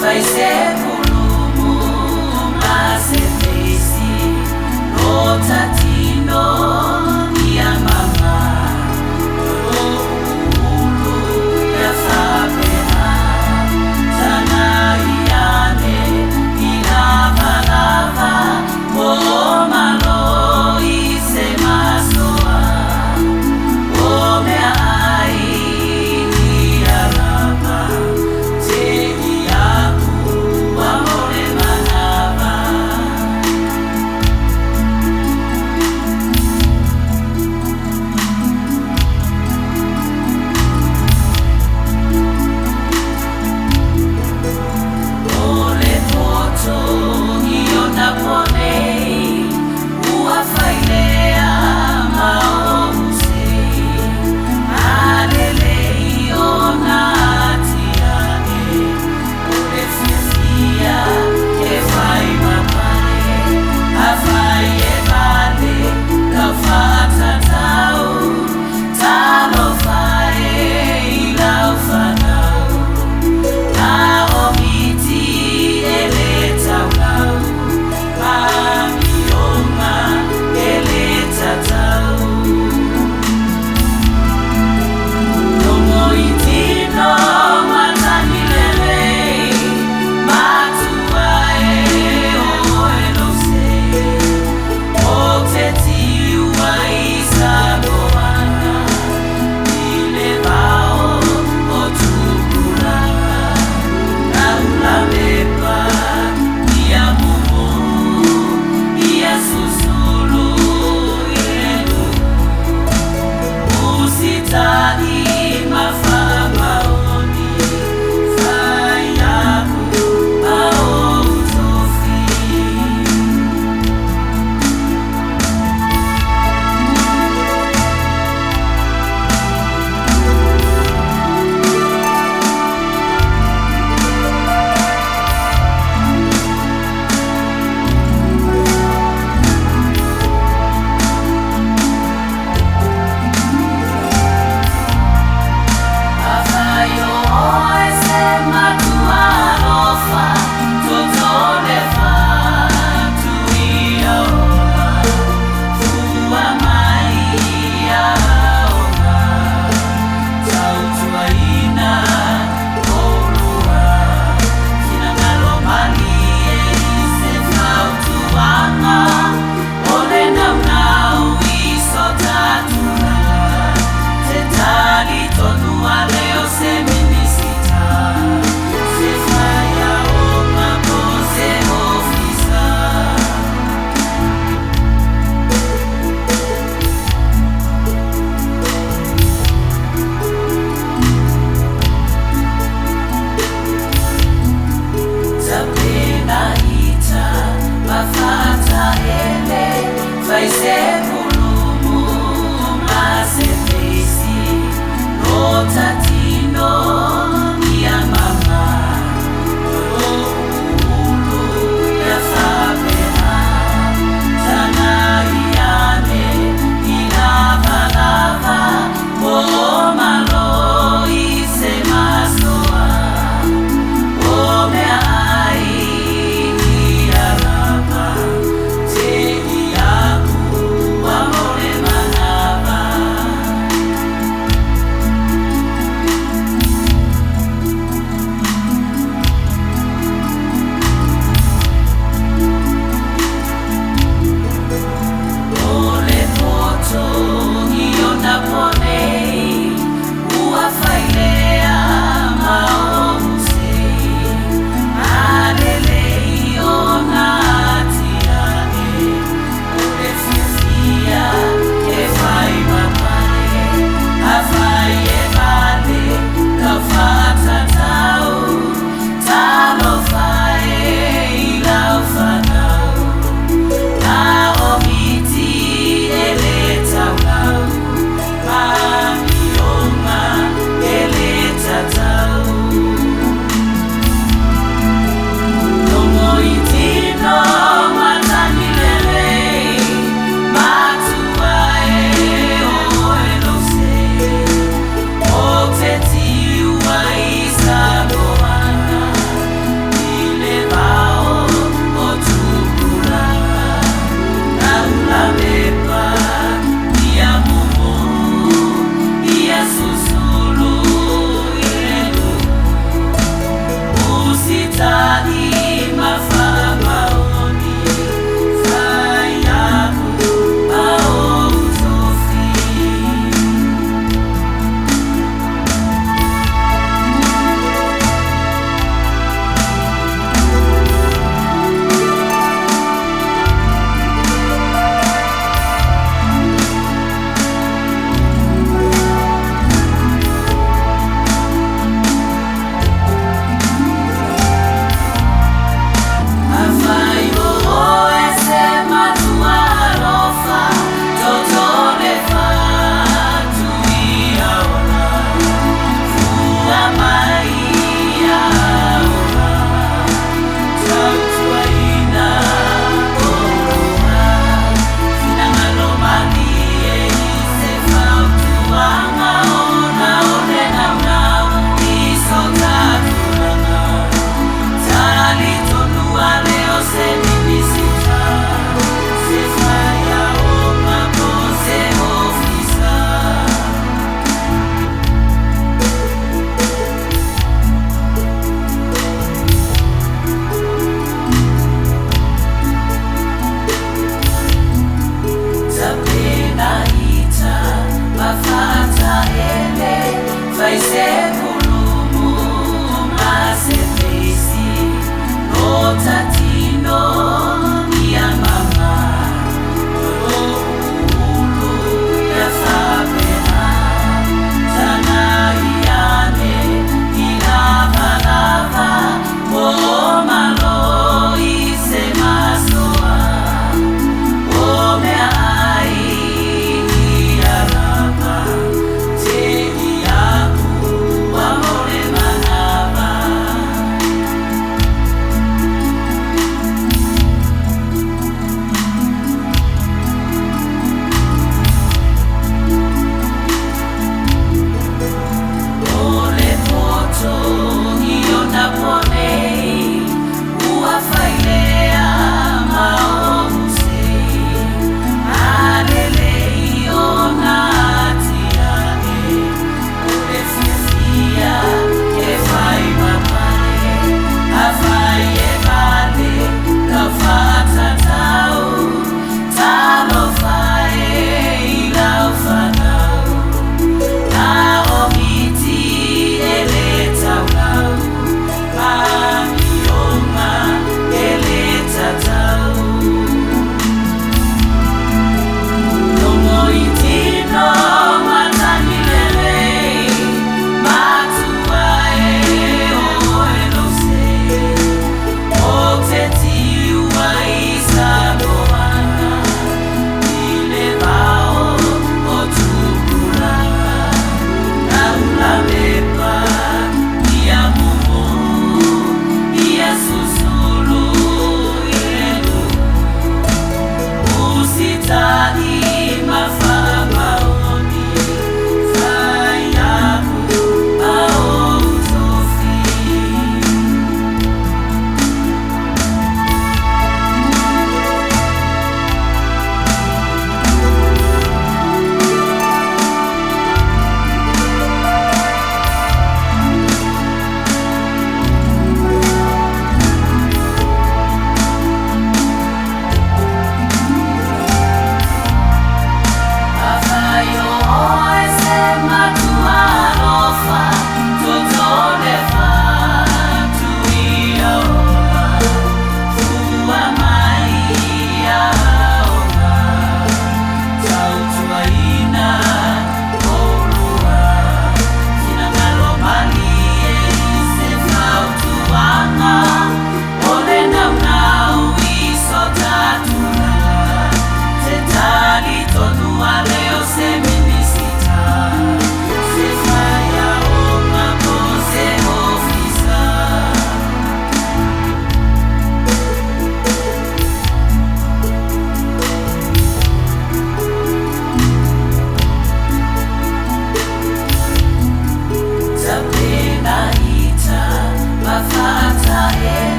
Fai se pulumu ma se feisi lo tatino ia mama o ulu ia fapena tagai ane i lavalava o malo i se masoa o meaai ia lava te i aku ua.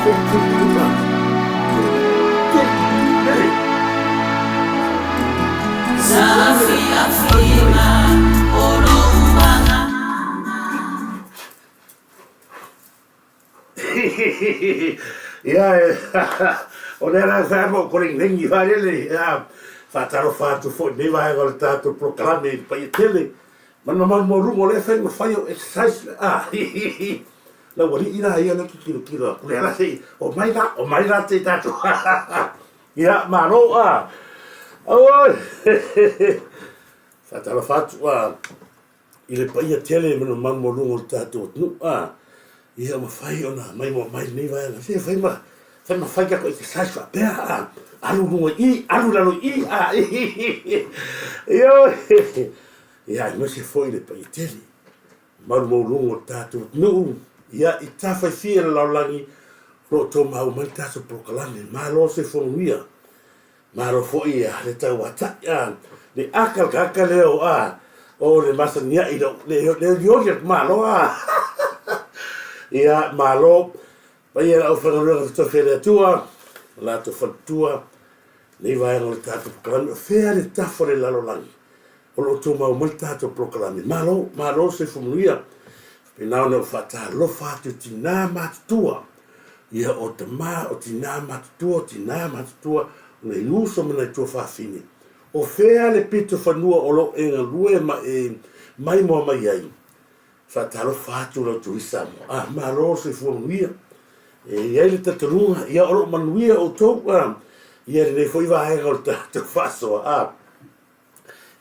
4, 3, 2, 1. Ia, o lea la sa mo ko lengi lengi whalele, ia, whātalofa atu foi nei vaega o le tātou polokalame i le paia tele, ma le mamalu maualuga o lea faiga fai o exercise, a, lau alii la ia lea tilotilo atu, lea la sei, omai la, omai la te tātou, ia, malo, a, auoi, whātalofa atu, a, i le paia tele ma le mamalu maualuga o le tatou atunuu, a, ia mafai ona maimoa mai lenei vaega, se fai ma, fai ma fai tatou exercise faapea, a, alu i luga i i, alu i lalo i i, a, ioe, ia aemaise foi le paia tele, mamalu maualuga o le tatou atunuu, ia, i tafaifia i le lalolagi, o lo o outou maua mai le tatou polokalame, malo le soifua manuia. Malo foi a le tauatai a le aka le tagata lea o a o le masani ai le le olioli atu malo a ia malo paia le aufaigaluega totofi a le Atua ma latou faletua nei vaega o le tatou polokalame o fea le tafa o le lalolagi o lo o tumau mai le tatou polokalame malo malo le soifua manuia faapena ona ou faatalofa atu i tina matutua Ia, o tama, o tinā matutua, o tinā matutua, o nai uso ma nai tuafafine. O fea le pito fanua o lo o e galue ma e maimoa mai ai? Faatalofa atu lau tui Samoa. Ah, malo le soifua manuia. E i ai le talitonuga, ia o lo o manuia outou, ah, ia lenei foi vaega o le tatou faasoa. Ah.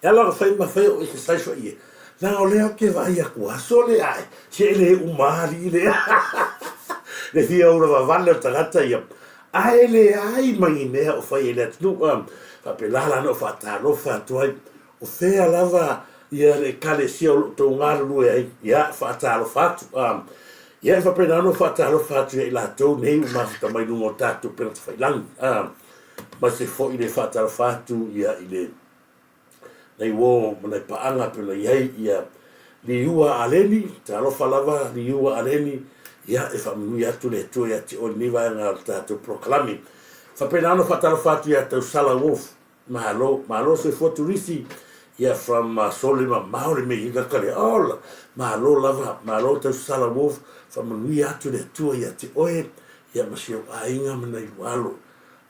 E ala ona fai ma fai o exercise foi ia, leaga o lea ou te vaai atu aso le ae, se e le uma alii le le fia ula vavale o le tagata ia, ae leai ma ni mea o fai e le atunuu a, faapena la ona ou faatalofa atu ai, o fea lava ia le ekalesia o lo o tou galulue ai, ia faatalofa atu a, ia e faapena ona ou faatalofa atu ia i latou nei ua mafuta mai luga o tatou upega tafailagi a. Aemaise foi le faatalofa atu ia i le nai uo ma nai paaga pei ona i ai ia Liua Aleni, talofa lava Liua Aleni, ia e faamanuia atu le Atua ia te oe i lenei vaega o le tatou polokalame. Faapena ona faatalofa atu ia Tausala Wolf, malo, malo soifua Turisi, ia from Sole mamao le mea i ai kale, ola, malo lava, malo Tausala Wolf, faamanuia atu le Atua ia te oe, ia ma si ou aiga ma nai ou alo.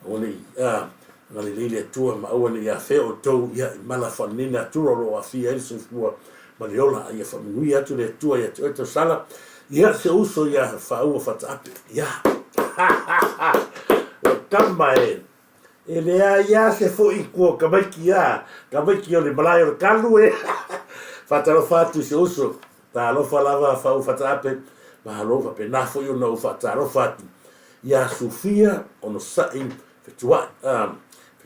Aua ne i agalelei le Atua ma aua ne i afea outou ia i mala faalenei natura o lo o aafia ai le soifua ma le ola, a ia faamanuia atu le Atua ia te oe Tausala, ia si ou uso ia Faaua Fataape. Ia! Ua tama e! E leai a se foi i tua o tamaiti a, tamaiti o le malae o le kalu e! Faatalofa atu i si ou uso, talofa lava Faaua Fataape, malo faapena foi ona ou faatalofa atu Ia Sufia onosai fetua'i,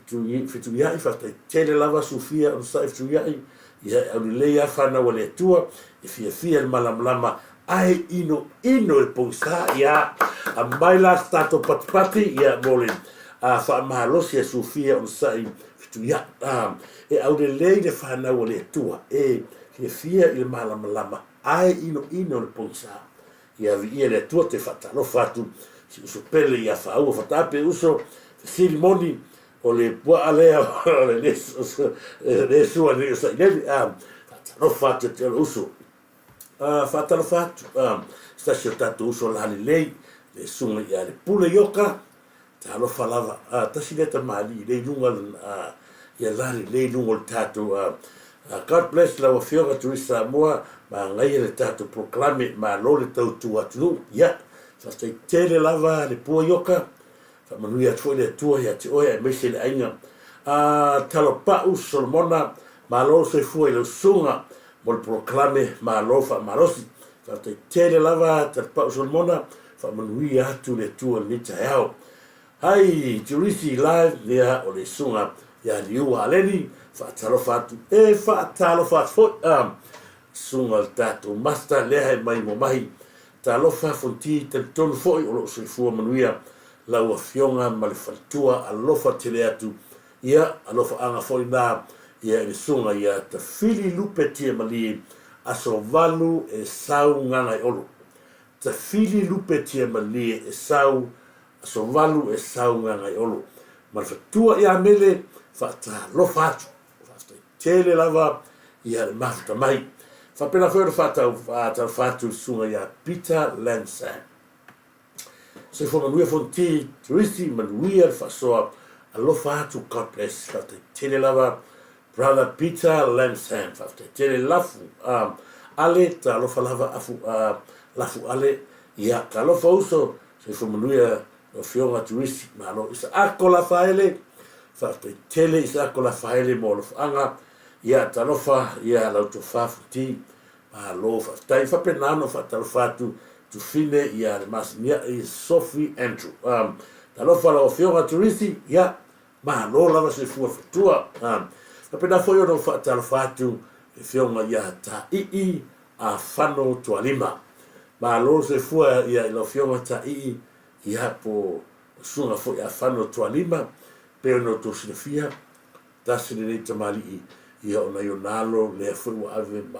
fetuia'i, faafetai tele lava Sufia onosai fetuia'i, ia e aulelei a fanau a le Atua, e fiafia i le malamalama ae inoino e pogisa, ia aumai la se tatou patipati ia mo le faamalosi a Sufia onosai fetuia'i, e aulelei le fanau a le Atua, e fiafia i le malamalama ae inoino le pogisa. Ia viia le Atua te faatalofa atu si uso pele ia Faaua Fataape uso fesili moni o le puaa lea o le sua nei o Sailele a faatalofa atu te ole uso a faatalofa atu a se tasi o tatou uso lalelei le susuga ia le Pule Ioka Talofa lava, a, tasi lea tamalii lea i luga a, ia la lelei i luga o le tatou a, a, God bless lau Afioga Tourist Samoa, manaia le tatou polokalame, malo le tautua atunuu, ia, faafetai tele lava le Pua Ioka, faamanuia atu foi le Atua ia te oe aemaise le aiga. A, Talopau Solomona, malo le soifua i lau susuga mo le polokalame, malo faamalosi. Faafetai tele lava Talipau Solomona, faamanuia atu le Atua i lenei taeao. Hai Jurisi Live lea o le susuga ia Liua Aleni, faatalofa atu e faatalofa atu foi a susuga le tatou master lea e mai Momahi. Talofa Fonti, talitonu foi o lo o soifua manuia lau afioga ma le faletua, alofa tele atu Ia, alofaaga foi na ia i le susuga ia Tafili Lupe Tiamalie, aso 8 e sau Gagaeolo. Tafili Lupe Tiamalie e sau Aso 8 e sau Gagaiolo ma le fatua ia Mele faatalofa atu. Faafetai tele lava ia le mafuta mai. Faapena foi ona faatalofa atu i le susuga ia Peter Lansam. Soifua manuia Fonoti Turisi, manuia le faasoa, alofa atu God bless. Faafetai tele lava Brother Peter Lansam. Faafetai tele Lafu Ale, talofa lava afu Lafu Ale. Ia, talofa uso, soifua manuia lau Afioga Turisi, malo. Isaako Lafaele, faafetai tele Isaako Lafaele mo alofaaga. Ia, talofa ia lau tofa Fonoti. Malo faafetai. Faapena ona faatalofa atu Tufine ia le Masiniai Sophie Andrew. Um, talofa lau Afioga Turisi, ia, malo lava soifua fatua. Um, faapena foi ona faatalofa atu le Afioga ia Taii Afano Tualima. Malo soifua ia i lau Afioga Taii, ia po susuga foi Afano Tualima, pei ona outou silafia, Tasi lenei tamalii ia o nai ona alo lea foi ua ave ma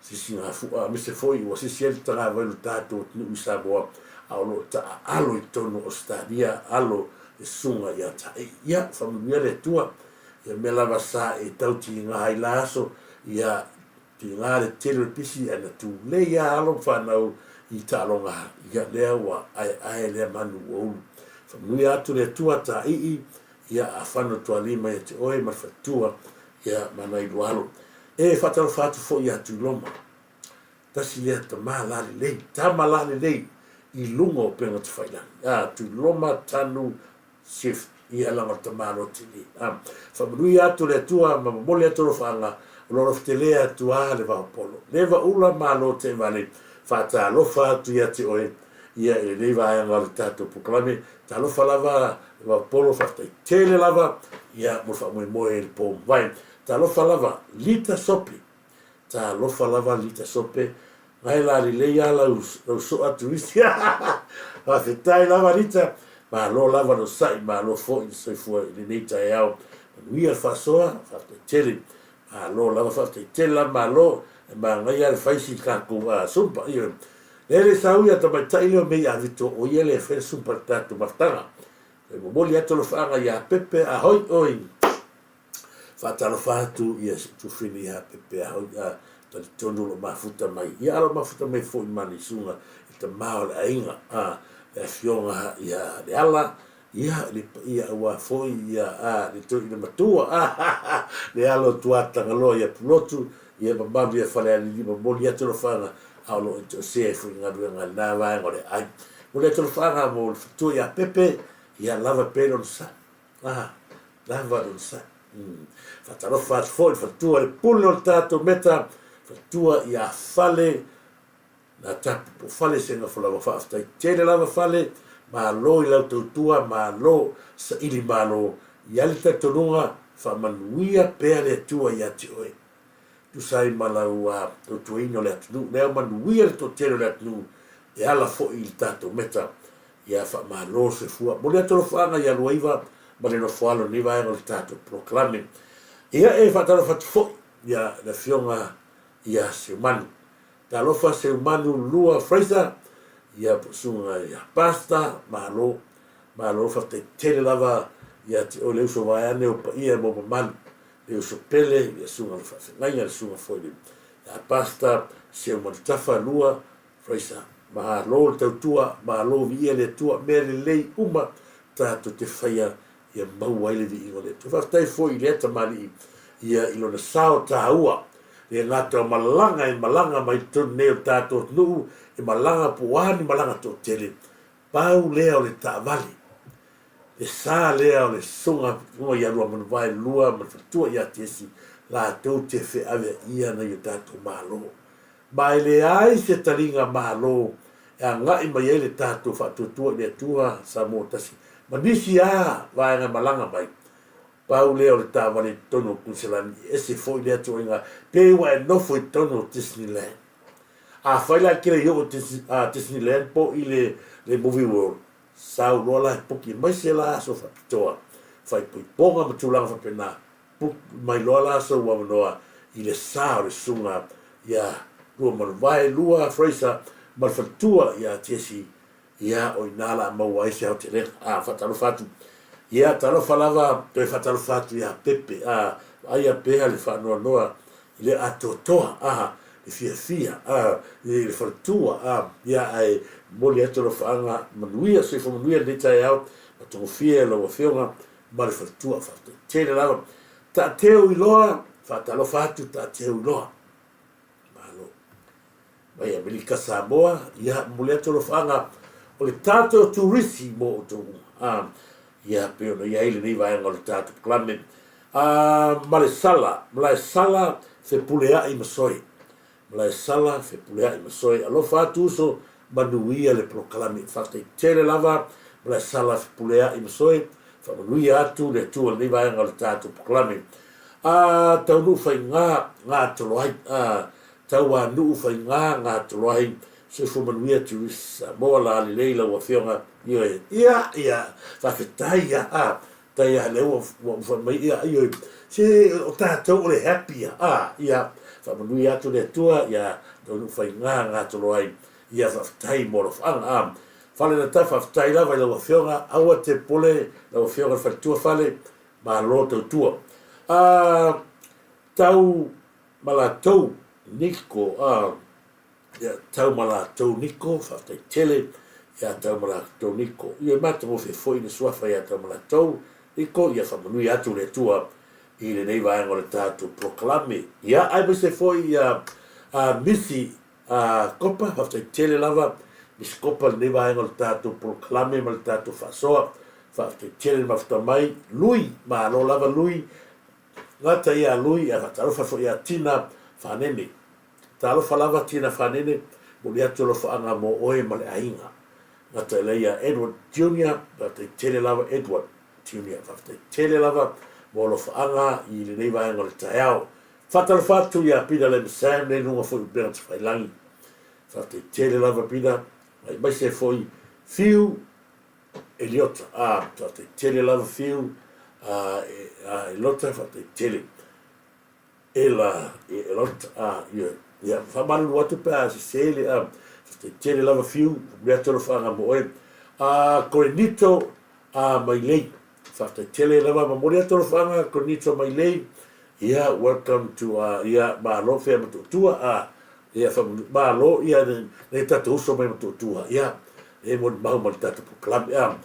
sisigafu'a aemaise foi ua sisi ai le tagavai o le tatou atunuu i Samoa a o lo o taaalo i totonu o Ausetalia alo le susuga ia Taii. Ia faamanuia le Atua ia mea lava sa e tau tiga ai la aso ia tiga le tele o le pisi ae na tulei a alo ma fanau i taaloga ia lea ua aeae lea manu ua ulu. Faamanuia atu le Atua Taii Ia afano tualima ia te oe ma le faletua, ia ma nai lua alo. E faatalofa atu foi ia Tuiloma, tasi lea tama lalelei, tama lalelei i luga o upega tafailagi. A, Tuiloma Tanu Swift, ia laga o le tama loa tele. A, faamanuia atu le Atua ma momoli atu alofaaga, o lo alofa tele atu a le vaopolo. Leva ula malo teevale, faatalofa atu ia te oe, ia i lenei vaega o le tatou polokalame. Talofa lava le vaopolo, faafetai tele lava ia mo le faamoemoe i le po mavae. Talofa lava Lita Sope, talofa lava Lita Sope, ngai la lelei a lau, lau soa turisi. Faafetai lava Lita, malo lava le osa'i, malo foi le soifua i lenei taeao. Manuia le faasoa, faafetai tele. Malo lava, faafetai tele lava malo, e manaia le faisi i le tatou sumpa. Ioe. Lea le sau ia tamaitai lea o Mei Avito, o ia lea e fai le sumpa i le tatou mafutaga. E momoli atu alofaaga ia Pepe Ahoi oi. Faatalofa atu ia Tufini ia Pepe Ahoi a talitonu lo mafuta mai. Ia alo mafuta mai foi ma le susuga i tama o le aiga a le afioga ia Leala Ia, le paia aua foi ia a le toeaina matua a le alo o Tuatagaloa ia Pulotu, ia mamalu ia Falealili momoli atu alofaaga a o lo o toesea ai foi i galuega i lena vaega o le aai. Momoli atu alofaaga mo le faletua ia Pepe, ia lava pea lona sa'i. A, lava lona sa'i. Faatalofa atu foi i le faletua le pule o le tatou meta, faletua ia Fale Na tapu po fale se nofo lava faafetai tele lava fale malo i lau tautua malo saili malo i ai le talitonuga faamanuia pea le Atua ia te oe tusa ai ma lau tautuaina o le atunuu lea manuia le toatele o le atunuu e ala foi i le tatou meta ia faamalo soifua momoli atu alofaaga ia Luaiva ma le nofo alo i lenei vaega o le tatou polokalame ia e faatalofa atu foi ia le afioga ia Seumanu Talofa Seumanu Lua Fraser, ia po susuga ia Pastor, malo, malo faafetai tele lava ia te oe le uso vaeane o paia mo mamalu, le uso pele ia susuga le faafeagaiga le susuga foi le ia Pastor Seumanu Tafa Lua Fraser, malo le tautua, malo viia le Atua, mea lelei uma tatou te faia ia maua ai le viiga o le Atua. Faafetai foi i lea tamalii ia i lona sao taua, le gata o malaga e malaga mai totonu nei o le tatou atunuu, e malaga po o a ni malaga toatele, pau lea o le taavale, le sa lea o le susuga susuga ia Luamanuvae Lua ma le faletua ia Tiesi, latou te feaveaia nai o tatou Malo. Ma e leai se taliga Malo e agai mai ai le tatou faatuatua i le Atua Samoa Tasi ma nisi a vaega e malaga mai. Pau lea o le taavale i totonu o Kuiniselani, e ese foi lea tuuaiga pei ua e nofo i totonu o Disneyland. Afai la e te le i oo i Disneyland po i le Movie World, sau loa la e puki mai se la aso faapitoa, faaipoipoga ma tulaga faapena, Pupu mai loa la sou avanoa i le sa o le susuga ia Luamanuvae Lua Fraser ma le faletua ia Jesse. Ia, o i ina la a maua ai se aotelega. A, faatalofa atu. Ia, talofa lava, toe faatalofa atu ia Pepe. A, vaaia pea le faanoanoa i le atoatoa, a, le fiafia, a, i le faletua, a, ia, ae momoli atu alofaaga manuia, soifua manuia i lenei taeao, matagofie lau Afioga ma le faletua. Faafetai tele lava. Taateu iloa, faatalofa atu Taateu iloa. Malo. Mai Amerika Samoa, ia, momoli atu alofaaga o le tatou turisi mo outou uma. A, ia, pei ona i ai lenei vaega o le tatou polokalame. A, Malesala, Malaesala Fepuleai Masoe. Malaesala Fepuleai Masoe. Alofa atu uso, manuia le polokalame. Faafetai tele lava Malaesala Fepuleai Masoe. Faamanuia atu le Atua i lenei vaega o le tatou polokalame. A, Taunuu Faigā, Gatoloai. A, Tauanuu Faigā, Gatoloai. Soifua manuia Therese Samoa la lelei lau afioga. Ioe. Ia, ia, faafetai ia. A, tai a lea ua, ua fai mai, ia, ioe. Se, o tatou o le happy ia. A, ia, faamanuia atu le Atua, ia, Taunuu Faigā, Gatoloai. Ia, faafetai mo alofaaga. A, Fale Lata, faafetai lava i lau afioga. Aua te pole lau afioga i le faletua Fale. Malo tautua. A, tau ma latou niko, a, ia tau ma latou niko, faafetai tele ia tau ma latou niko. Ia matagofie foi le suafa ia tau ma latou niko, ia faamanuia atu le Atua i lenei vaega o le tatou polokalame. Ia, aemaise foi ia a, Misi a, Kopa, faafetai tele lava Misi Kopa i lenei vaega o le tatou polokalame ma le tatou faasoa. Faafetai tele le mafuta mai. Lui, malo lava Lui. Gata ia Lui, ae faatalofa foi ia Tina Fanene. Talofa lava Tina Fanene, momoli atu alofaaga mo oe ma le aiga. Gata i laia Edward Junior, faafetai tele lava Edward Junior, faafetai tele lava mo alofaaga i lenei vaega o le taeao. Faatalofa atu ia Peter Lem Sam nei luga foi o upega tafailagi. Faafetai tele lava Peter, aemaise foi Fiu Eliota, a, faafetai tele lava Fiu, a, a Elota, faafetai tele. Ela, e Elota, a, ia, ia, faamalulu atu pe a sese le, a, faafetai tele lava Fiu, mea atu alofaaga mo oe. A, Korinito, a, Mailei, faafetai tele lava, momoli atu alofaaga Korinito Mailei, ia, welcome to, a, ia, malo fea Motootua, a, ia, faamanu, malo, ia, nai tatou uso mai Motootua, ia, e molimau ma le tatou polokalame, a,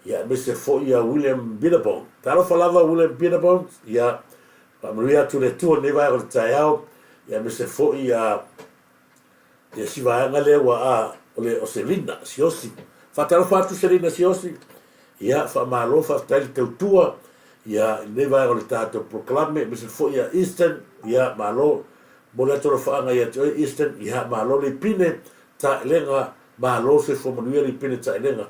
ia, aemaise foi ia William Billabong. Talofa lava William Billabong, ia, Faamanuia atu le Atua i lenei vaega o le taeao, ia aemaise foi ia ia si vaega lea ua a o le o Selina Siosi. Faatalofa atu Selina Siosi, ia faamalo faafetai le tautua ia i lenei vaega o le tatou polokalame, aemaise foi ia Eastern, ia malo momoli atu alofaaga ia te oe Eastern, ia malo le ipine taelega, malo soifua manuia le ipine taelega.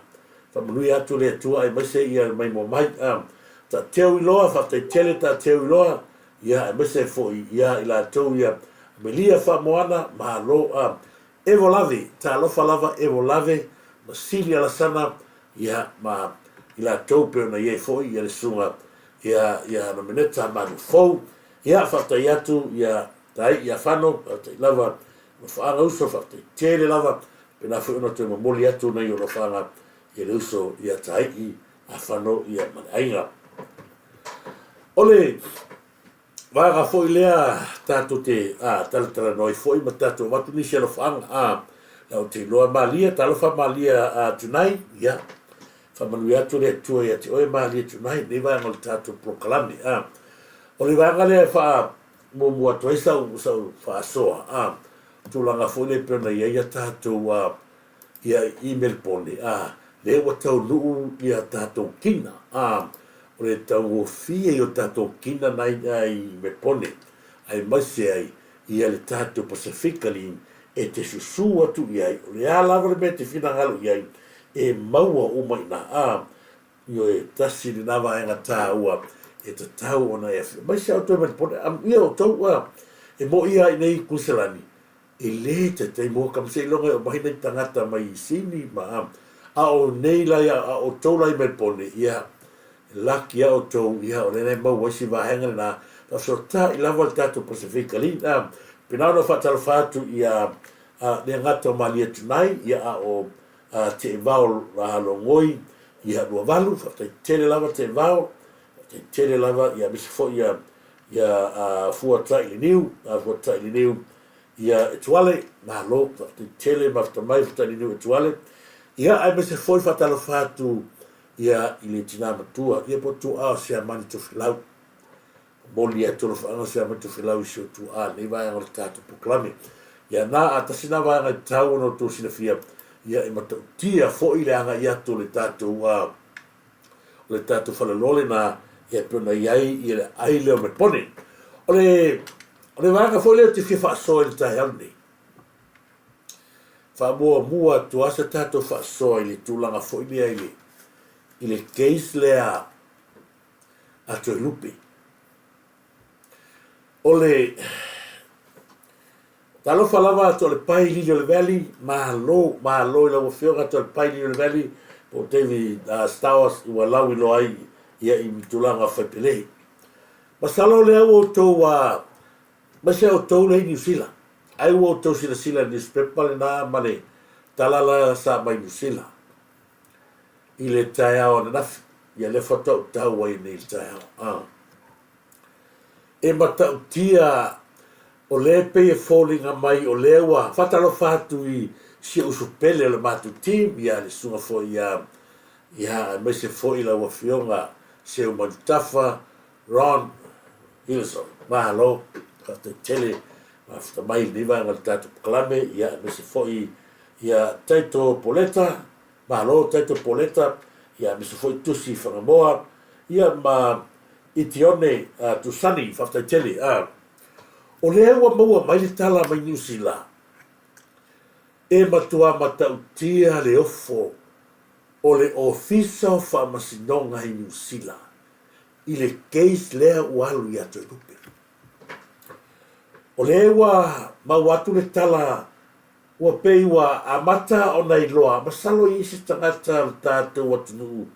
Faamanuia atu le Atua aemaise ia maimoa mai. A, Taateu iloa, faafetai tele Taateu iloa, ia aemaise foi ia i latou ia Amelia Faamoana, malo a Evo Lave, talofa lava Evo Lave ma Sili Alasana, ia ma i latou pei ona i ai foi ia le susuga ia ia Nomeneta Malufou. Ia faafetai atu ia Tai ia Fano, faafetai lava Lofaaga uso, faafetai tele lava Pēlā foi ona toe momoli atu nai ou alofaaga i le uso ia Tāi'i, Afano ia ma le aiga. O le vaega foi lea tatou te a, talatalanoa ai foi ma tatou avatu nisi alofaaga a, la ou te iloa Malia, talofa Malia a Tunai, ia, faamanuia atu le Atua ia te oe Malia Tunai, lenei vaega o le tatou polokalame a. O le vaega lea e faa muamua atu ai sau, sau faasoa a, tulaga foi lea e pei ona i ai a tatou a, ia i Melbourne a, lea ua taunuu ia tatou kina a, o le taugofie i o tatou kina na i Melbourne aemaise ai ia le tatou Pasefika Line e te susū atu i ai, o le a lava le mea e te finagalo i ai e maua uma i ina a, Ioe, tasi lena vaega tāua e tatau ona e afio mai si a outou Melbourne. Amuia outou a, e moʻi a inei i Kuiselani, e lē taitai moa ka seiloga e omahi nai tagata mai i Sini ma a, a o nei la ia, a outou la i Melbourne, ia, laki a outou, ia, o lena e maua ai si vaega lena, faafesotai lava le tatou Pasefika Line, a, pena ona faatalofa atu ia, a, le gata o Malie Tunai, ia, a o, Teevao Logoi ia Luavalu, faafetai tele lava Teevao, faafetai tele lava ia aemaise foi ia ia Fuatailiniu, Fuatailiniu ia Etuale, malo, faafetai tele mafuta mai Fuatailiniu Etuale. Ia aemaise foi faatalofa atu ia i le tina matua ia po o tuaa o Siamani Tofilau. Momoli atu alofaaga Siamani Tofilau i si ou tuaa i lenei vaega o le tatou polokalame. Ia na a tasi na vaega e tatau ona outou silafia, ia e matautia foi le agai atu o le tatou o le tatou faleoloa lena, ia e pei ona i ai ia le ai lea o Mepone. O le o le vaega foi lea ou te fia faasoa i le taeao lenei, faamuamua atu lava se tatou faasoa i le tulaga foi lea i le i le case lea a Toelupe. O le Talofa lava Toalepai Lili o le Valley, malo, malo i lau Afioga Toalepai Lili o le Valley, po o David Stowers ua lauiloa ai ia i tulaga faipelei. Masalo o lea ua outou aemaise outou lea i Niu Sila, ai ua outou silasila i le newspaper lena ma le tala la sa aumai Niu Sila i le taeao ananafi, ia lea faatoa ou tau ai nei i le taeao. E matautia o lea e pei e foliga mai o lea ua faatalofa atu i si ou uso pele o le matou team, ia le susuga foi ia, ia aemaise foi lau Afioga Seumanutafa Ron Hillson. Malo, faafetai tele mafuta mai i lenei vaega o le tatou polokalame, ia aemaise foi ia Taito Poleta, Malo Taito Poleta, ia aemaise foi Tusi Fagamoa, ia ma Itione Tusani, faafetai tele. O lea ua maua mai le tala mai Niu Sila, e matua matautia le ofo o le Ofisa o Faamasinoga i Niu Sila i le case lea ua alu ia Toelupe. O lea ua maua atu le tala ua pei ua amata ona iloa, masalo i isi tagata o le tatou atunuu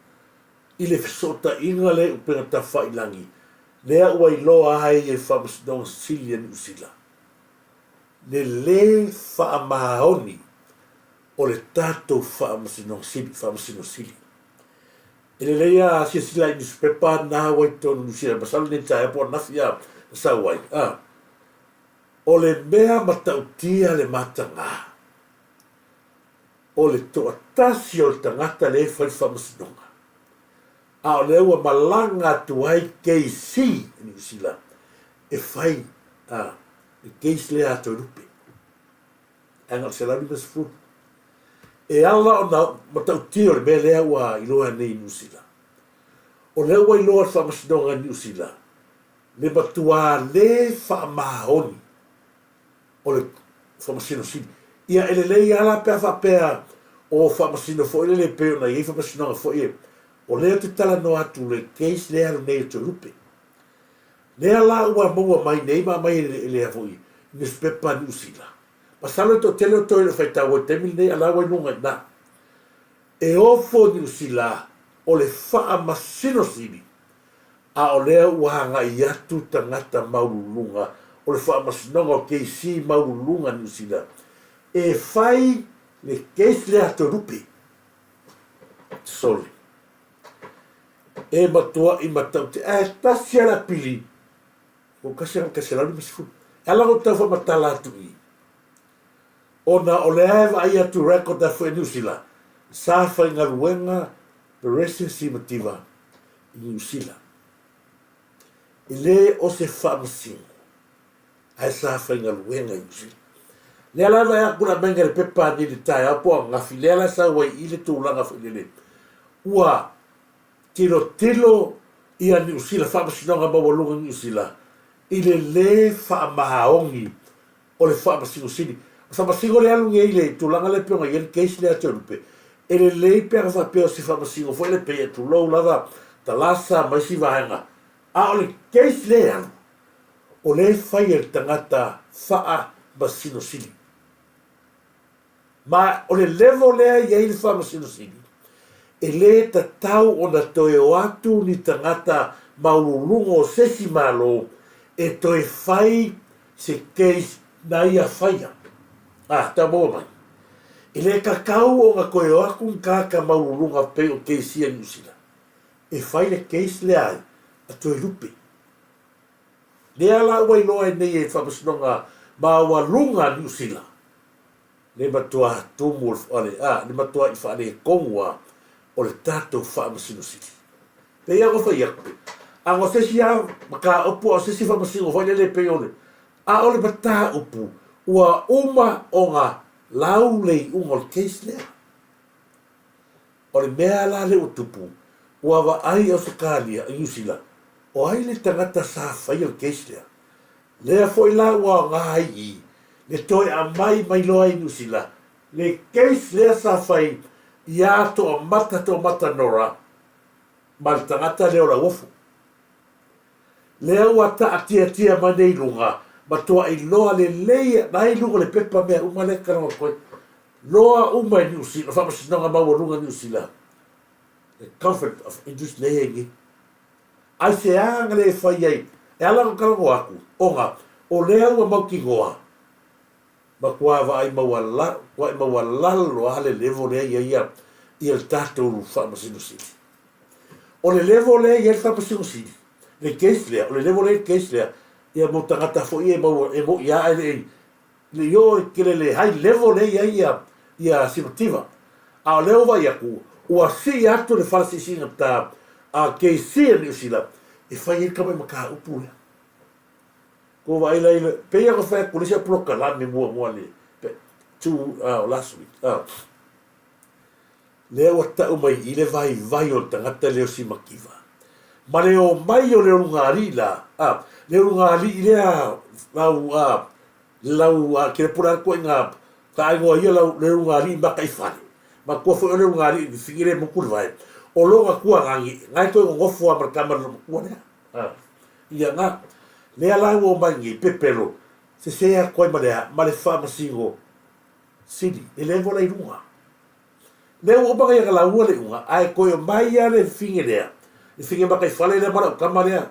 i le fesootaiga lea i upega tafailangi, lea ua iloa ai e le Faamasinoga Sili a Niu Sila le lē faamaoni o le tatou Faamasinoga Sili, Faamasino Sili. E lelei a silasila i nusipepa na ua i totonu o Niu Sila, masalo lenei taeao po o ananafi a na sau ai, a. O le mea matautia le mataga, o le toatasi o le tagata lea e fai le faamasinoga, a o lea ua malaga atu ai KC i Niu Sila e fai a le case lea a Toelupe, ae na o le 150. E ala ona matautia o le mea lea ua iloa nei i Niu Sila, o lea ua iloa e le faamasinoga i Niu Sila le matuā lē faamaoni o le Faamasino Sili. Ia, e lelei lava la pe a faapea o Faamasino foi lele e pei ona i ai Faamasinoga foi e, o lea ou te talanoa atu i le case lea e alu nei o Toelupe. Lea la ua maua mai nei ma aumai e le foi nusipepa a Niu Sila. Masalo e toatele o toe e le o faitau ai i le taimi lenei a la ua i luga i ina. E ofo Niu Sila o le Faamasino Sili a o lea ua agai atu tagata maululuga o le Faamasinoga o KC Maululuga Niu Sila e fai le case lea a Toelupe. Sole. E matua'i matautia ae tasi a le apili ko kasi a 150. E ala ona ou tau faamatala atu i ona o lea e vaai atu record a foi Niu Sila sa faigaluega Perese Simativa i Niu Sila. E le o se faamasino, ae sa faigaluega i Niu Sila. Lea la vaai atu le aumaiga i le pepa nei i le taeao po o ananafi, lea la sau ai i le tulaga foi lele, ua tilotilo ia Niu Sila, Faamasinoga Maualuga i Niu Sila, i le lē faamaoni o le Faamasino Sili. O le Faamasino lea e alu nei i le tulaga lea e pei ona i ai le case lea a Toelupe, e lelei pe ana faapea o se Faamasino foi lea pei e tulou lava Talasa ma isi vaega, a o le case lea e alu, o lea e fai e le tagata Faamasino Sili. Ma o le level lea e i ai le Faamasino Sili, e le tatau ona toe o atu ni tagata maualuluga o se isi Malo e toe fai se case na ia faia. A, tau maua mai. E le tatau ona toe o atu ni tagata maualuluga pei o case ia i Niu Sila e fai le case lea ai a toe lupe. Lea la ua iloa ai nei e le Faamasinoga Maualuga a Niu Sila le matuā tumu o le, a, le matua'i faaletonu a o le tatou Faamasino Sili. Pei lava ona fai atu, a na o se isi lava mataupu a o se isi faamasino foi lele pei o le, a o le mataupu ua uma ona lau le iuga o le case lea. O le mea la lea ua tupu, ua vaai Ausetalia, Niu Sila, o ai le tagata sa faia le case lea? Lea foi la ua aoga ai i le toe aumai mai loa i Niu Sila le case lea sa fai iā Toamata Toamata Nora ma le tagata lea o Lauofo. Lea ua taatiatia mai nei i luga, matuai loa lelei na i luga o le pepa mea uma lea e talanoa atu ai. Loa uma e Niu Sila, Faamasinoga Maualuga Niu Sila, le Conflict of Interest lea e i ai nei. Aisea na le fai ai? E ala ona talanoa atu, ona o lea ua mautinoa, matua vaai maualalo lava le level lea e i ai ia le tatou Faamasino Sili. O le level lea e i ai le Faamasino Sili, le case lea, o le level lea e i ai le case lea, ia mo tagata foi ia e maua, e moni lava e le i le i oo i tele le high level lea e i ai ia ia Simativa. A o lea ua vaai atu, ua sii atu le fala siisiiga ta a KC a Niu Sila e fai ai le tamai mataupu lea. Ua vaai la i pei ona fai atu le isi polokalame muamua le two last week. Lea ua tau mai i le vaivai o le tagata lea o Simativa. Ma le omai o le ulugalii la, a, le ulugalii lea lau, a, lau, a, kele pule atu ina taaigoa ia lau, le ulugalii makaifale. Matua foi o le ulugalii ni figi le motu le vae. O lona tuagagi, na e toe nonofo a ma le tama le matua lea. A, ia na, lea la ua omai nei, pepelo, sese atu ai ma le a, ma le faamasino sili, e level ai luga. Lea ua uma ona laua le iuga, ae toe omai lava le fine lea, le fine mataifale lea ma lau tama lea,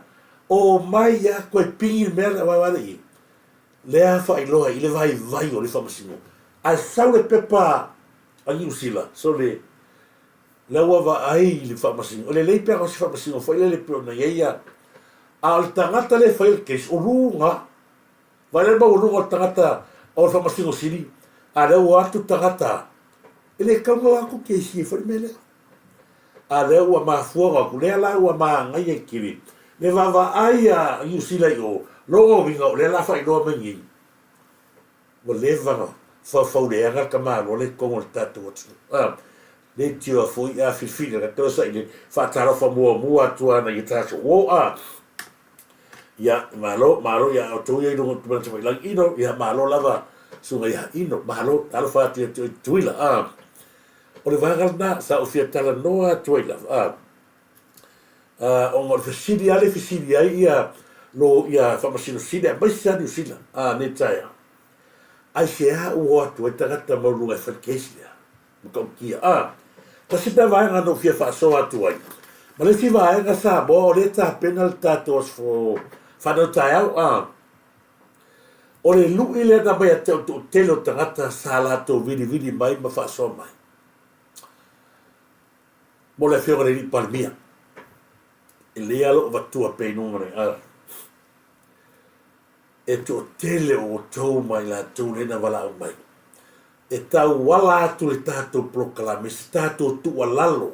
omai lava toe pigi le mea lea, vaevae i, lea faailoa i le vaivai o le faamasino. Ae sau le pepa a Niu Sila, sole, lea ua vaai i le faamasino, e lelei pe ana o se faamasino foi lele pei ona i ai ia, a o le tagata lea e faia le case, o luga. Vaai la le maualuga o le tagata o le Faamasino Sili, a lea ua o atu le tagata, e le tatau ona o atu kesi ai foi le mea lea. A lea ua mafua ona o atu, lea la ua manaia tele le vaavaai a Niu Sila i o, lona uiga o lea la faailoa mai nei, ua leva ona faufauleaga le tamaloa lea i totonu o le tatou atunuu. Leitioa foi a filifili na toe saili faatalofa muamua atu ana ia tatou o a. Ia, malo, malo ia outou ia i luga o Tupuna Tamaitai Ino, ia malo lava susuga ia Ino, malo, talofa atu ia te oe Tutuila, a. O le vaega lena sa ou fia talanoa atu ai lava, a, a, ona o le fesili lava lea e fesili ai ia lo ia Faamasino Sili aemaise lava Niu Sila, a, nei taeao. Aisea ua o atu ai tagata maualuluga e fai le case lea? Matautia. A, tasi lena vaega na ou fia faasoa atu ai. Ma le isi vaega Samoa, o lea e tapena le tatou aso fanau taeao. A, o le lui lea na aumai ia te au toatele o tagata sa latou vilivili mai ma faasoa mai mo le Afioga i le Alii Palemia. E lelei lava lou avatua pea i luga nei. A, e toatele o outou ma i latou lea na valaau mai e tauala atu le tatou polokalame se tatou tuualalo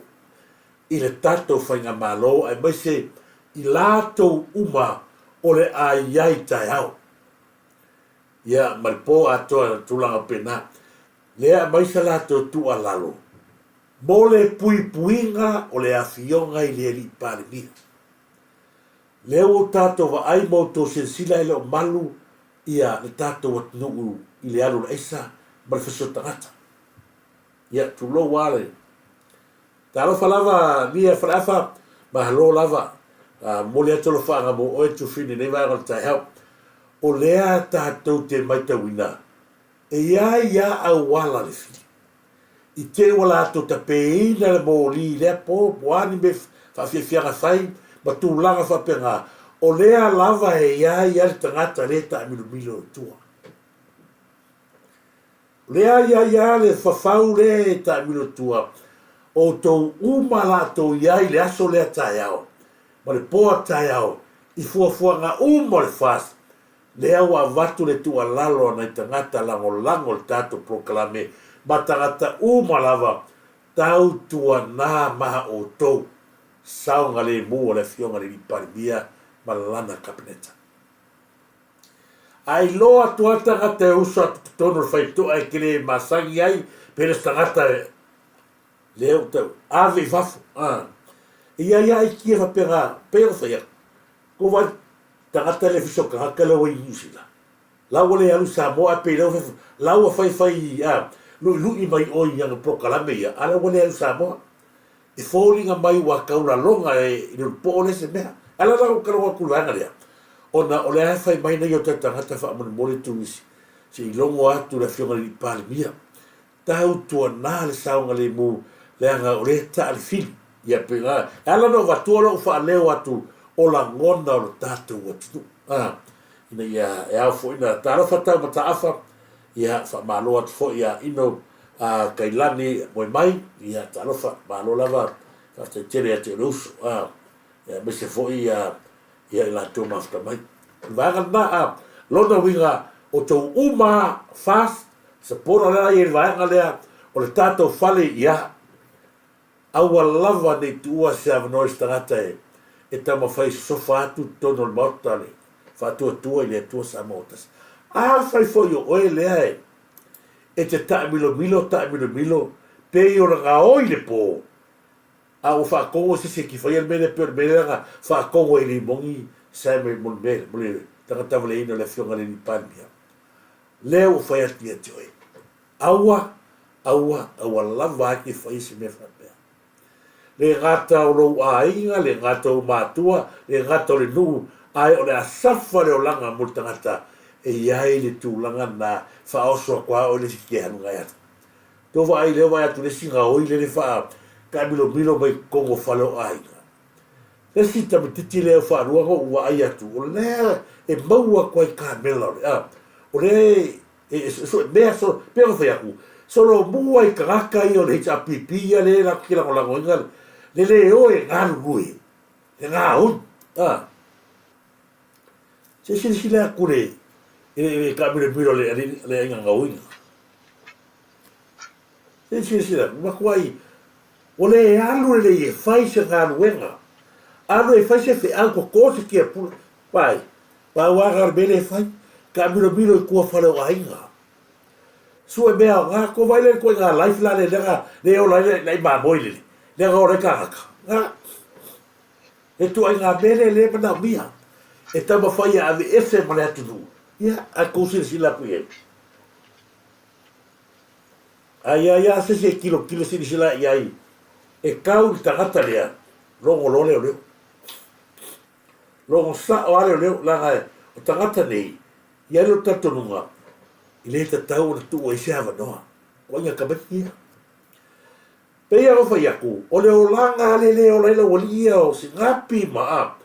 i le tatou faigamalo aemaise i latou uma o le a i ai taeao ia ma le po atoa tulaga pena lea aumai sa latou tuualalo mo le puipuiga o le afioga i le Alii Palemia. Lea ua tatou vaai ma outou silasila e le o malu ia le tatou atunuu i le alu o le aisa ma le feso tagata. Ia, tulou lava le Talofa lava Lia Faleafa, malo lava. Momoli atu alofaaga mo oe Tufini i lenei vaega o le taeao. O lea tatou te maitauina e i ai lava auala le fili. I te i ua latou tapeina le moli i lea po, po o a ni mea faafiafiaga fai ma tulaga faapena, o lea lava e i ai lava le tagata lea e taamilomilo i tua. Lea ia ia le fafau lea e taamilo tua, outou uma latou i ai i le aso lea taeao, ma le po a taeao, i fuafuaga uma o le FAST, lea ua avatu le tuualalo a nai tagata lagolago i le tatou polokalame ma tagata uma lava, tautuana ma outou saogalemu a le Afioga i le Alii Palemia ma lana Kapeneta. A iloa atu lava le tagata e uso atu totonu o le faitoa e te le masani ai pe le o se tagata e lea ua tau ave i fafo. A. E i ai lava aikia faapena, pei ona fai atu, ko vaai tagata le fiso tagata lea ua i Niu Sila. La ua le alu i Samoa ae pei lea ua la ua faifai a luʻiluʻi mai ʻoe i ana polokalame ia, a la ua le alu i Samoa. E foliga mai ua taulaloga e le ulupo'o lea se mea. Ae la la ou talanoa atu i le vaega lea, ona o lea e fai mai nai o tatou tagata faamolemole turisi se i logo atu le Afioga i le Alii Palemia. Tautuana le saogalemu leaga o lea e taa le fili. Ia pei ona, e ala ona ou avatua lou faaleo atu o lagona o le tatou atunuu, a, ina ia e ao foi ona talofa tau mataafa, ia faamalo atu foi ia Ino a Kailani moe mai, ia talofa, malo lava, faafetai tele ia te oe le uso, a, aemaise foi ia ia i latou mafuta mai. O le vaega lena, a, lona uiga, outou uma lava, FAST, supporter lea i le vaega lea o le tatou fale, ia, aua lava ne i tuua se avanoa i se tagata e e taumafai e sosofa atu i totonu o le Maota le faatuatua i le Atua Samoa ua tasi. Afai foi o oe lea e e te taamilomilo taamilomilo pei o le gaoi i le po, a ua faatogo se isi e tifaia le mea lea pei o le mea lea na faatogo ai i Limoni Samuel mo le mea mo le tagata valeina o le Afioga i le Alii Palemia. Lea ua fai atu ia te oe. Aua, aua, aua lava ai te faia se mea faapea. Le gata o lou aiga, le gata o ou matua, le gata o le nuu, ae o le a safa le olaga mo le tagata e i ai le tulaga lena, faaoso atu lava oe le isi kealuga e alu. Tou vaai lea vaai atu le isi gaoi lele faa taamilomilo mai totonu o fale o aiga. Le isi tamaititi lea faalua na ou vaai atu, o lea e maua atu ai kamela o le a, o lea e sue mea so, pei ona fai atu, solomua i tagata ia o le HRPP ia lea latou te lagolagoina le le o e galulue, le gaoi. A. Se silasila atu le i le taamilomilo a le aiga gaoiga. Se silasila atu, matuai ua le alu lelei e fai se galuega, alu e fai se feau, toto se tiapula, vaai, Pau lava na o le mea lea e fai, taamilomilo i tua fale o aiga. Sue mea aoga, ko vai lea i ituaiga life la lea na le ola ai le ai mamoe lele, lea na ola ai tagata. Na, le ituaiga mea lea lea e manaomia, e taumafai e aveese ma le atunuu, ia, ae tou silasila atu i ai. A ia ia se isi e tilotilo silasila i ai, e tau i le tagata lea, logo loa leoleo. Logo sao lava leoleo, leaga o tagata nei, i ai lou talitonuga, e le tatau ona tuu ai se avanoa. Ituaiga tamaiti ia. Pei lava ona fai atu, o le olaga lea le ola ai le aualii ia o Sinapi ma a.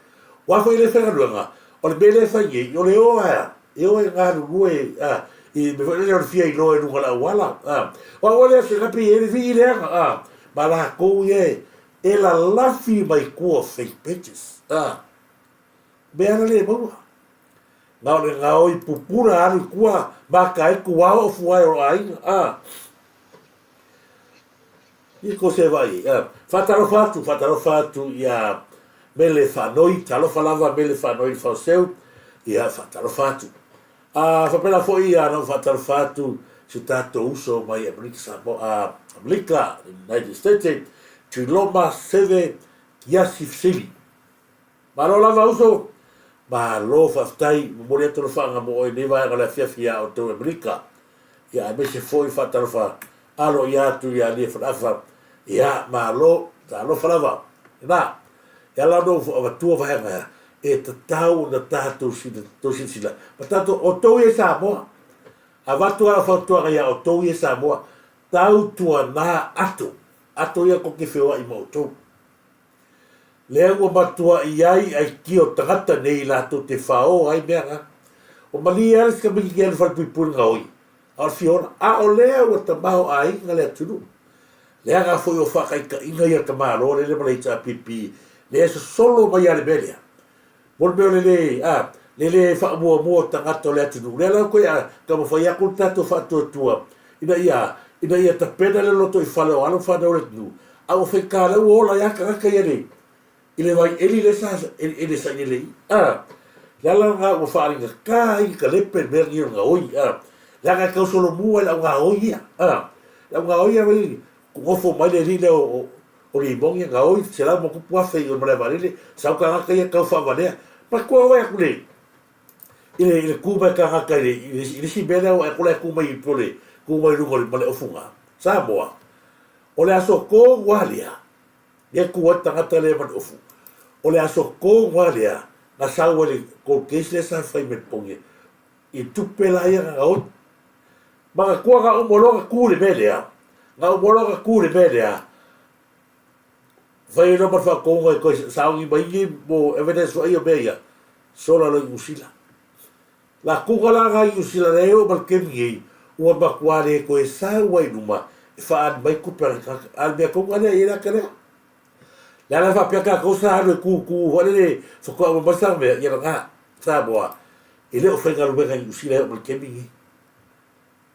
Aua foi e le faigaluega, o le mea lea e fai nei, o le o ae, e o e galulue a, i mea foi lele o le fia iloa i luga o le auala. A, o au lea o Sinapi e i ai le vii leaga, a, ma latou ia e, E lalafi mai tua fake pages a mea ana le maua. Na o le gaoi pupula alu i tua maka ai tuao o fuae o aiga a. I ko se vai a. Faatalofa atu, faatalofa atu ia Mele Faanoi, talofa lava Mele Faanoi Faoseu, ia faatalofa atu. A faapena foi ia na ou faatalofa atu si o tatou uso mai Amerika Samoa, a Amerika, United States, Tuiloma Seve Kiasi Fesili. Malo lava uso, malo faafetai, momoli atu alofaaga mo oe i lenei vaega o le afiafi iā outou i Amerika. Ia aemaise foi faatalofa aloaia atu ia Lie Faleafa, ia malo, talofa lava. Ina, e ala ona ou avatua vaega e tatau ona tatou silasila ma tatou, outou ia i Samoa, avatu lava fautuaga ia outou ia i Samoa, tautuana ato, ato ia tou te feoai ma outou. Lea ua matuai ai aikia o tagata nei latou te fao ai mea na. Ua malie lava le si tamaititi alu i falepuipui le gaoi. A o le fia ola, a o lea ua tamaoaiga le atunuu. Leaga foi o faataitaiga ia a le tamaloa lele ma le HRPP, lea e sosolo mai lava i le mea lea. Mo le mea o le le, a, le le faamuamua o tagata o le atunuu, lea la toe a taumafai atu le tatou faatuatua ina ia, ina ia tapena le lotoifale o alo ma fanau o le atunuu, a ua faigata lea ua ola ai lava tagata ia i le, i le vaieli lea sa e sailele i, a, le ala lena ua faalaigata ai ka lepe le mea lenei o le gaoi, a, leaga e tau solomua i le au gaoi ia, a, le au gaoi ia wai, nofo mai le alii lea o, o Limoni e gaoi 100+ i o le malae vaalele, sau tagata ia tau faavalea. Matua vaai atu le, i le, i le tu mai tagata i le, i le, i le isi mea lea ua e tu mai i le, tu mai i luga o le male ofuga. Samoa, o le aso tonu lava lea, lea e tu ai le tagata lea ma le ofu, o le aso tonu lava lea na sau ai le cold case lea sa fai mai le poge i tupe la ia na gaoi. Manatua na uma loa na tu i le mea lea, na uma loa na tu i le mea lea, fai ai loa ma le faatonuga e toe sauni mai nei mo evidence foi ia mea ia, sola loa i Niu Sila. La tuga la na i Niu Sila lea e oo mai le taimi nei, ua matua le toe sau ai i luma e faaali mai tupe a le tagata. A o le mea tonu lava lea e i ai le ata lea. Le ala faapea tatou sa alu e tutu foi lele faatoa uma mai sana mea, ia lena, Samoa, e le o faigaluega i Niu Sila e oo mai le taimi lenei.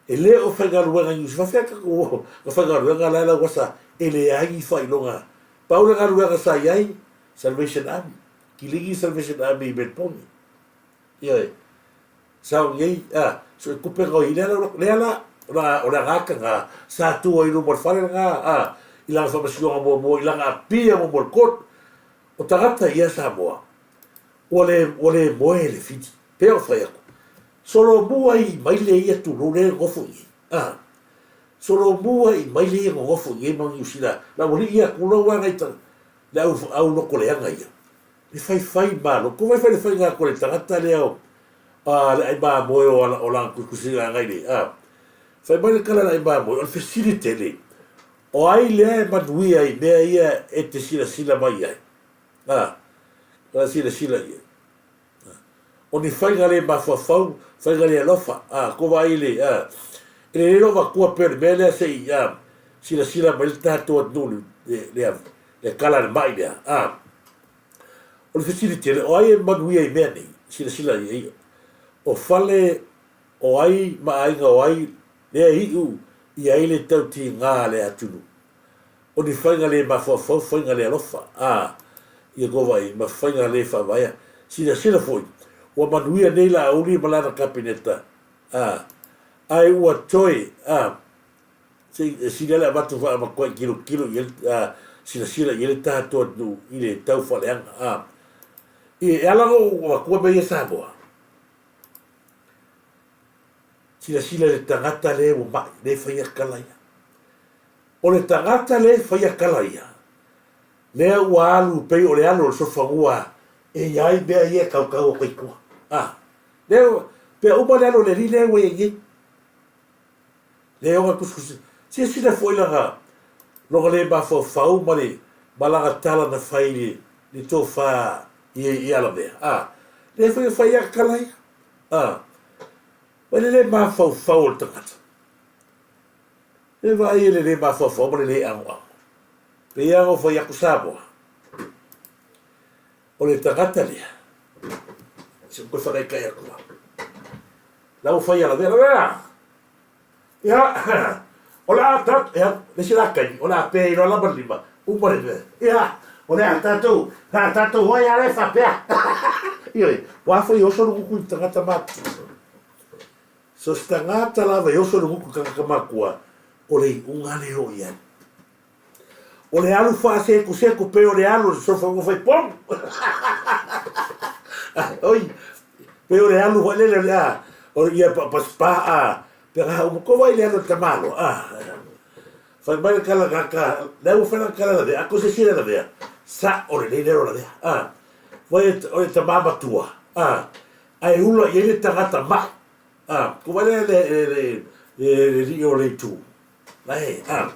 E le o faigaluega i Niu Sila, faafefea tatou na faigaluega la e lauasa e leai ni faailoga. Pau le galuega sa i ai, Salvation Army, kiligi Salvation Army i Melbourne. Ioe. Sa o nei, a, so e kupe ngoi, lea la, lea la, o le agata nga, sa tu ai luma o le fale nga, a, i lana faamasinoga muamua, i lana apia muamua i le court. O tagata ia Samoa, ua le, ua le moe i le fili, pei ona fai atu. Solomua i maile ia tulou lea e nonofo i inei, a, solomua i maile ia nonofo i inei ma Niu Sila, le aualii ia, tulou lava nai le au, au lotoleaga ia. Le faifai malo. Ko wai whai le whainga ko le tangata lea o a le ai mamoe o ala o lana tusitusiga agai le a. Whai mai le kala le ai mamoe o le fesili tele. O ai lea e manuia i mea ia e te silasila mai ai. A. Kala silasila i ai. O ni whainga le mafaufau, whainga le alofa. A, ko vai le, a. E le lelo vatua pea o le mea lea se i, a, silasila mai le tatou atunuu le, le, le kala le mai lea. A. O le fesili tele, o ai e manuia i mea nei? Silasila i ai, o fale o ai ma aiga o ai lea e iu i ai le tautigā a le atunuu? O ni faiga le mafaufau, faiga le alofa, a ia kovai, ma faiga le faavaea. Silasila foi, ua manuia nei Laauli ma lana Kapeneta, a, ae ua toe, a, Se i sili ale avatu faamatuai kilokilo i ai a silasila i ai le tatou atunuu i le tau faaleaga a. E ala ona ou avatua mea ia Samoa. Silasila i le tagata lea ua mai, lea e faia tala ia. O le tagata lea e faia tala ia, lea ua alu pei o le alu o le solofanua e i ai mea ia e tautau atu ai i tua. A, lea, pea uma le alu o le alii lea ua i ai nei. Le ona tusitusi. Silasila foi lana lona le mafaufau ma le ma lana tala na fai i le tofa i i alamea. A, le foi na fai ia tala ia. A, mai le le mafaufau o le tagata. Le vaai i le le mafaufau ma le le agoago. Pei lava ona fai atu Samoa, o le tagata lea, se i ou toe faataitai atu lava. La ua fai ala vea. Ia, o le a tatou, ia, le isi la taimi, o le a pe i loa lama le lima, uma le mea. Ia, o le a tatou, le a tatou hoe ala e faapea. Ioe, ua foi oso le gutu i tagata matua. So se tagata lava e oso le gutu i tagata matua, o le iuga lea o i ai. O le alu faasekuseku pei o le alu o le soifua fai pomu. Oi, pei o le alu foi lele o le a, o ia pa pa spa a, pe ga uma ko vai le alu o le tamalo a. Fai mai le kala ka ka, le ua fai la kala la vea, a ko se sila la vea, sa o le lele o la vea a. Vai o le tama matua a, ai ula i ai le tagata mai a, ko vai le le le le le li o le itu. Ae, a,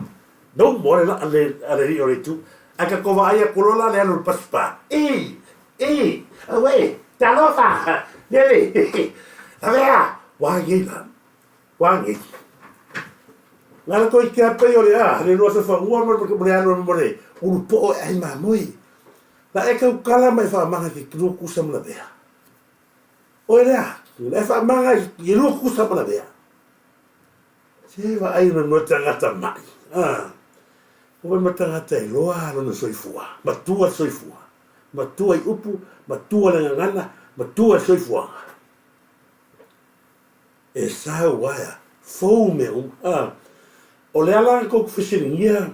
no mo le la le a le rio le tu. A ka kova ai a kolo la le alu paspa. E, e, awe, talofa, lele, avea, wa ye la. Ua nei. Na la toi kia pei o le a, le lua safa ua ma le le alu ma le ulu po e ai mamoe. La e kau kala mai whaamanga ki lua kusa ma lavea. Oe lea, la e whaamanga i lua kusa ma lavea. Se va ai me mo tangata mai. Ah. O me tangata e loa lona soifua. Matua soifua. Matua i upu, matua le gagana, matua le soifuaga. E sau aea, fou mea uma. A, o le ala na kou fesiligia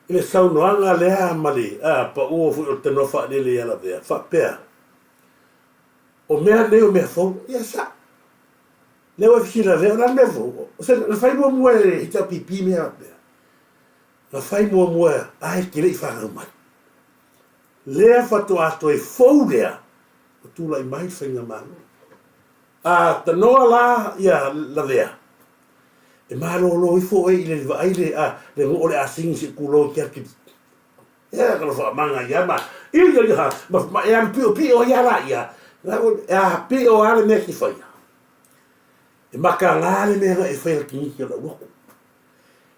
i le saunoaga lea ma le, a, paua foi o le tanoa faalele ia Lavea, faapea, o mea nei o mea fou, ia sa'o. Lea ua e fesili Lavea, o le a le mea fou? O se, na fai muamua e le HRPP mea faapea. Na fai muamua ae e te le i fanau mai. Lea faatoa toe fou lea ua tulai mai le faigamalo. A tanoa la ia Lavea, e malolo ifo oe i le vaai le a le goo o le asini se i kulo i ke ake ea ka lo faamaga ia ma i ia ia ma ma e alu pio pio ia la ia e a pio a le mea ki faia. E makaga le mea na e faia le kiniki o lau loku.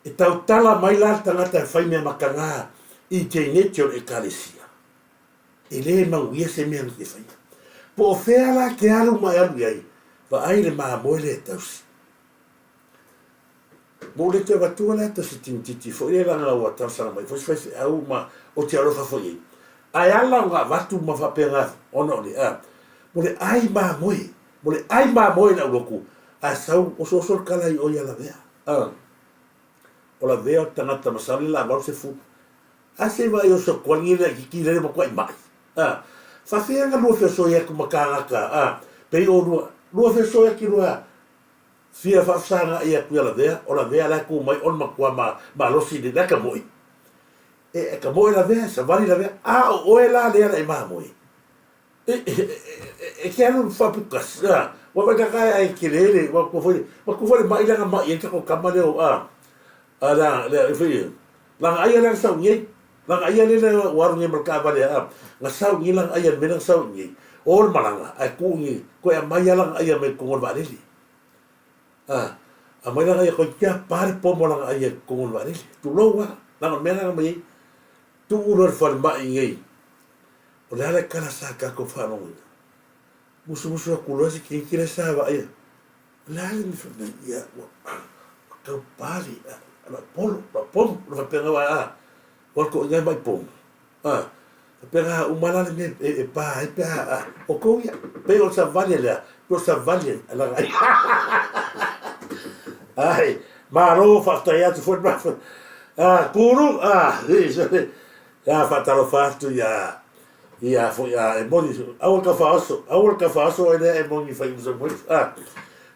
E tautala mai la le tagata e fai mea makaga i teineti o le Ekalesia. E lē manuia se mea na te faia. Po o fea la ke alu ma e alu i ai, vaai le mamoe lea e tausi. Ua ou le toe avatua la tausi tinititi foi lea leaga ua talosaga mai foi si faifeau ma ou te alofa foi i ai. Ae ala ona avatu ma faapena ona o le a? Mo le ai mamoe, mo le ai mamoe i lau lotu, ae sau osooso le kala i o ia Lavea. A, o Lavea o le tagata masalo le la 80. A se vaai o sokoani e laititi lele matuai mai. A, faafea na lua fesoe atu ma kānaka, a, pei o lua, lua fesoe atu lua fia faafesagaʻi atu ia Lavea, o Lavea la e kū mai o le matua ma, malosi le, la e kamoʻi. E, e kamoʻe Lavea, savali Lavea, a o oe la lea la e mamoe. E, e, e, e ke alu faapukasi, a, ua vaai kaka e ai kele le, ua kua foi, ua kua foi le maʻi lana maʻi ai tako kama leo, a, A la, le, foi, langa aia lea na sau nei. Langa aia lea na ua alu nei ma le taavale a, na sau nei langa aia le mea lea na sau nei. O le malaga, ae tuu nei, toe aumai lava langa aia mai totonu o le vaalele. A, aumai langa aia koe kia pa le pomo langa aia i totonu o le vaalele. Tulou lava, leaga o le mea lena na aumai ai. Tuu loa i le falemai nei. O le a le tala sa tatou faalogoina? Musumusu atu loa si keiki lea sa vaaia. O le a le mea fai mai ia ua tau pale lau polo, lau pomu, le faapena ua a, ua alu toʻiga mai pomu. A, faapena uma la le mea e pa ai pe a, a, o tou ia, pei o le savali lea, pei o le savali a lana ai. Ai, malo faafetai atu foi ma, a, kulu, a, a, faatalofa atu ia, Ia foi a e moni aua le tau faaoso aua le tau faaoso ai lea e moni fai uso mai a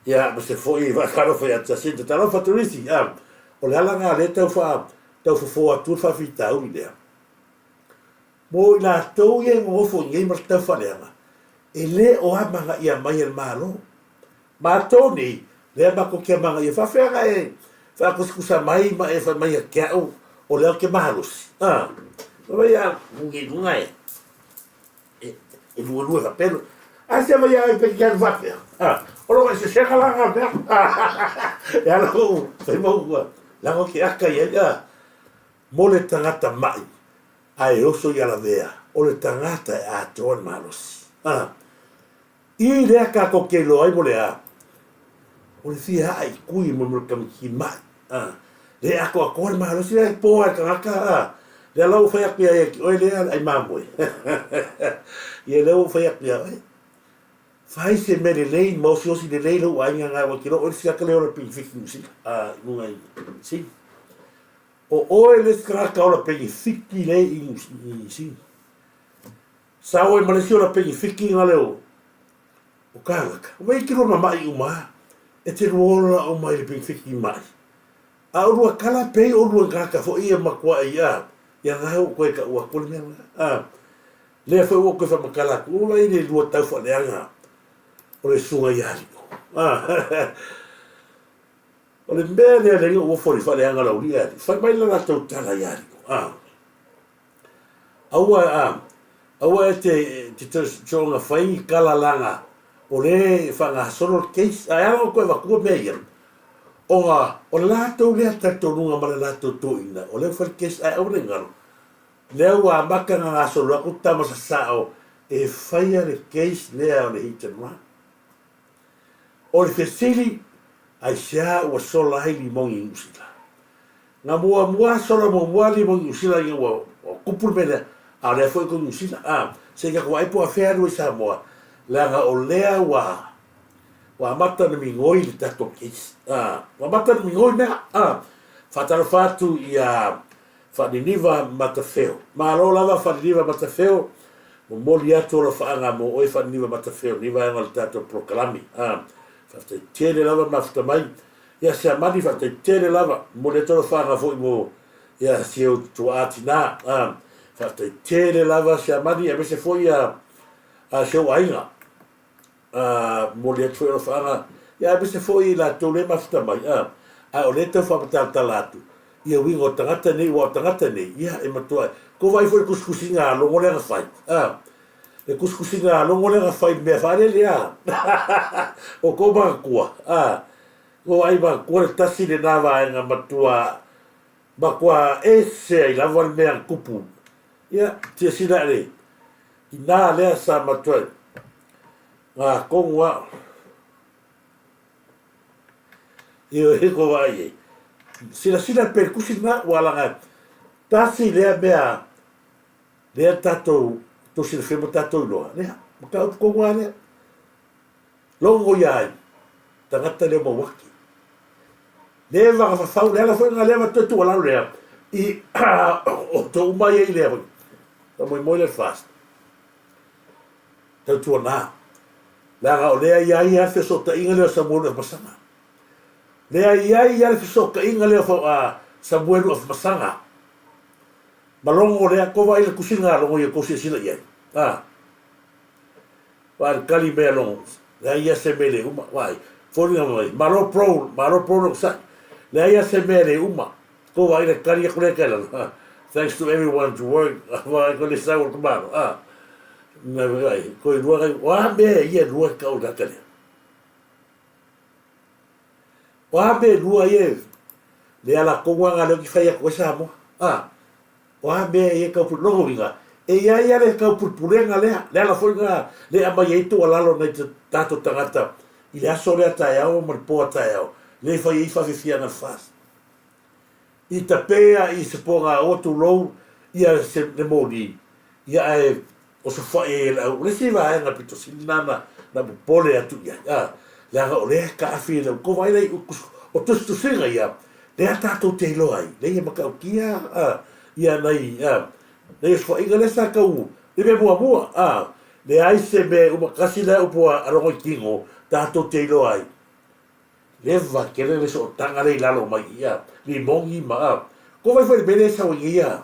ia ma se foi faatalofa ia Jacinta talofa Turisi a o le ala lena lea tau faa tau fofo atu le faafitauli lea mo i latou ia e nonofo i nei ma le tau faaleaga e le o amanaia mai e le Malo matou nei lea matou te amanaia faafefea na e faakusikusa mai ma e fai mai ia te au o lea ou te malosi a fai mai a i luga e e luelue faapea a se mai ai pe ke alu faapea a o lo sesega la nga mea e ala ko fai mau ua leaga o ke aka i ai a mo le tagata maʻi ae oso i Alavea o le tagata e atoa le malosi a I lea kākou ke iloa ai mo le a? O le fia aʻa i kui mo le kamiki maʻi, a. Le atoatoa le malosi lea i pō a le tagata, a. Lea la ua fai atu ia ia ki oe lea le ai mamoe. Ia lea ua fai atu ia oe. Fai se mea lelei ma osiosi lelei lou aiga nga ua kilo oe le siaka le ola penifiki Niu Sila, a, i luga i Sini. O oe le isi tagata ola penifiki le i Niu Sini. Sao ai ma le isi ola penifiki nga leo o kānaka. Wai ki rona maʻi uma a, e te lua ola uma i le penifiki maʻi. A o lua kala pei o lua kānaka foʻi e makuaʻi i a, ia nga ua koe kaʻu aku le mea nga. A, lea foi ua koe whamakala aku, ua vai le lua tau whaleanga o le susuga ia Aliko. A, o le mea lea le ua foli whaleanga lau li Aliko. Whai mai la latou tala ia Aliko. A, Aua a, aua e te, te soonga fai ni kala langa o le e whangasolo le case. Ae ala o koe vatua mea ia. Ona o le latou lea talitonuga ma le latou toeaina, o lea ua fai le case ae aua ne i galo, lea ua amata ona gasolo atu tama sasao e faia le case lea o le hit and run. O le fesili, aisea ua sola ai limogi i Niu Sila? Na muamua sola muamua limogi i Niu Sila ina ua tupu le mea lea, a o lea foi ko Niu Sila. A, se i tatou vaai po o afea alu ai Samoa, leaga o lea ua ua amata ona migoi le tatou case. A, ua amata ona migoi mea. A, faatalofa atu ia Faaniniva Matafeo. Malo lava Faaniniva Matafeo, momoli atu alofaaga mo oe Faaniniva Matafeo ni vaega o le tatou polokalame. A, faafetai tele lava mafuta mai. Ia Siamani faafetai tele lava, momoli atu alofaaga foi mo ia si ou tuaa tinā. A, faafetai tele lava Siamani aemaise foi ia a si ou aiga. A, momoli atu foi alofaaga, ia aemaise foi i latou lea e mafuta mai, a, ae o lea e tau faamatalatala atu ia uiga o tagata nei, aua o tagata nei, ia, e matua, tou vaai foi i le tusitusiga a Logo lea na fai, a, le tusitusiga a Logo lea na fai i le mea faalele, a, o tou manatua, a, ua vaai manatua le tasi lena vaega matua, matua ese ai lava le mea na tupu, ia, silasila i le tina lea sa matua na tonu lava ioe ko vaai ai. Silasila pea i le tusi lena, ua laga tasi lea mea lea tatou tou silafia ma tatou iloa, lea, mataupu tonu lava lea. Logo ia ai, tagata lea o Mauaki. Leva na fafau, le ala foi lena lea avatu ai tuualalo lea, i outou uma ia i lea foi, faamoemoe lea i le FAST. Tautuana, leaga o lea e i ai lava le fesootaiga lea o Samuelu Afamasaga. Lea e i ai lava le fesootaiga lea o Samuelu Afamasaga ma Logo lea, tou vaai i le tusiga a Logo ia tou silasila i ai. A. Vaai le kali mea Logo, leai ia se mea e le uma, vaai, foliga mai, malo bro, malo bro le onosai, leai ia se mea e le uma, tou vaai le kali atu lea kai lalo, thanks to everyone to work, vaai ko le sau o le tamalo, a, vaai, ko i lua kai, o a mea ia e lua e kau le ata lea? O a mea e lua ia e, le ala tonu lava lea ou te fai atu ai Samoa, a. O a mea ia e tau pule, lona uiga, e i ai lava le tau pulepulega lea, le ala foi lena lea e aumai ai tuualalo a nai tatou tagata i le aso lea taeao ma le po a taeao, lea e fai ai faafiafiaga a le FAST. I tapea i se pogaoa tulou ia se le moli, ia ae osofai ai e le au. O le isi vaega pito sili lena na popole atu i ai, a, leaga o lea e taafi e le au. Tou vaai la i o tusitusiga ia, lea tatou te iloa ai, lea ia matautia, a, ia nai, a, nai osofaiga lea sa tau i mea muamua, a, leai se mea e uma tasi lea upu a Logoitino tatou te iloa ai. Leva tele le sootaga lea i lalo mai i, a, limogi ma, a, tou vaai foi i le mea lea e sau ai nei, a,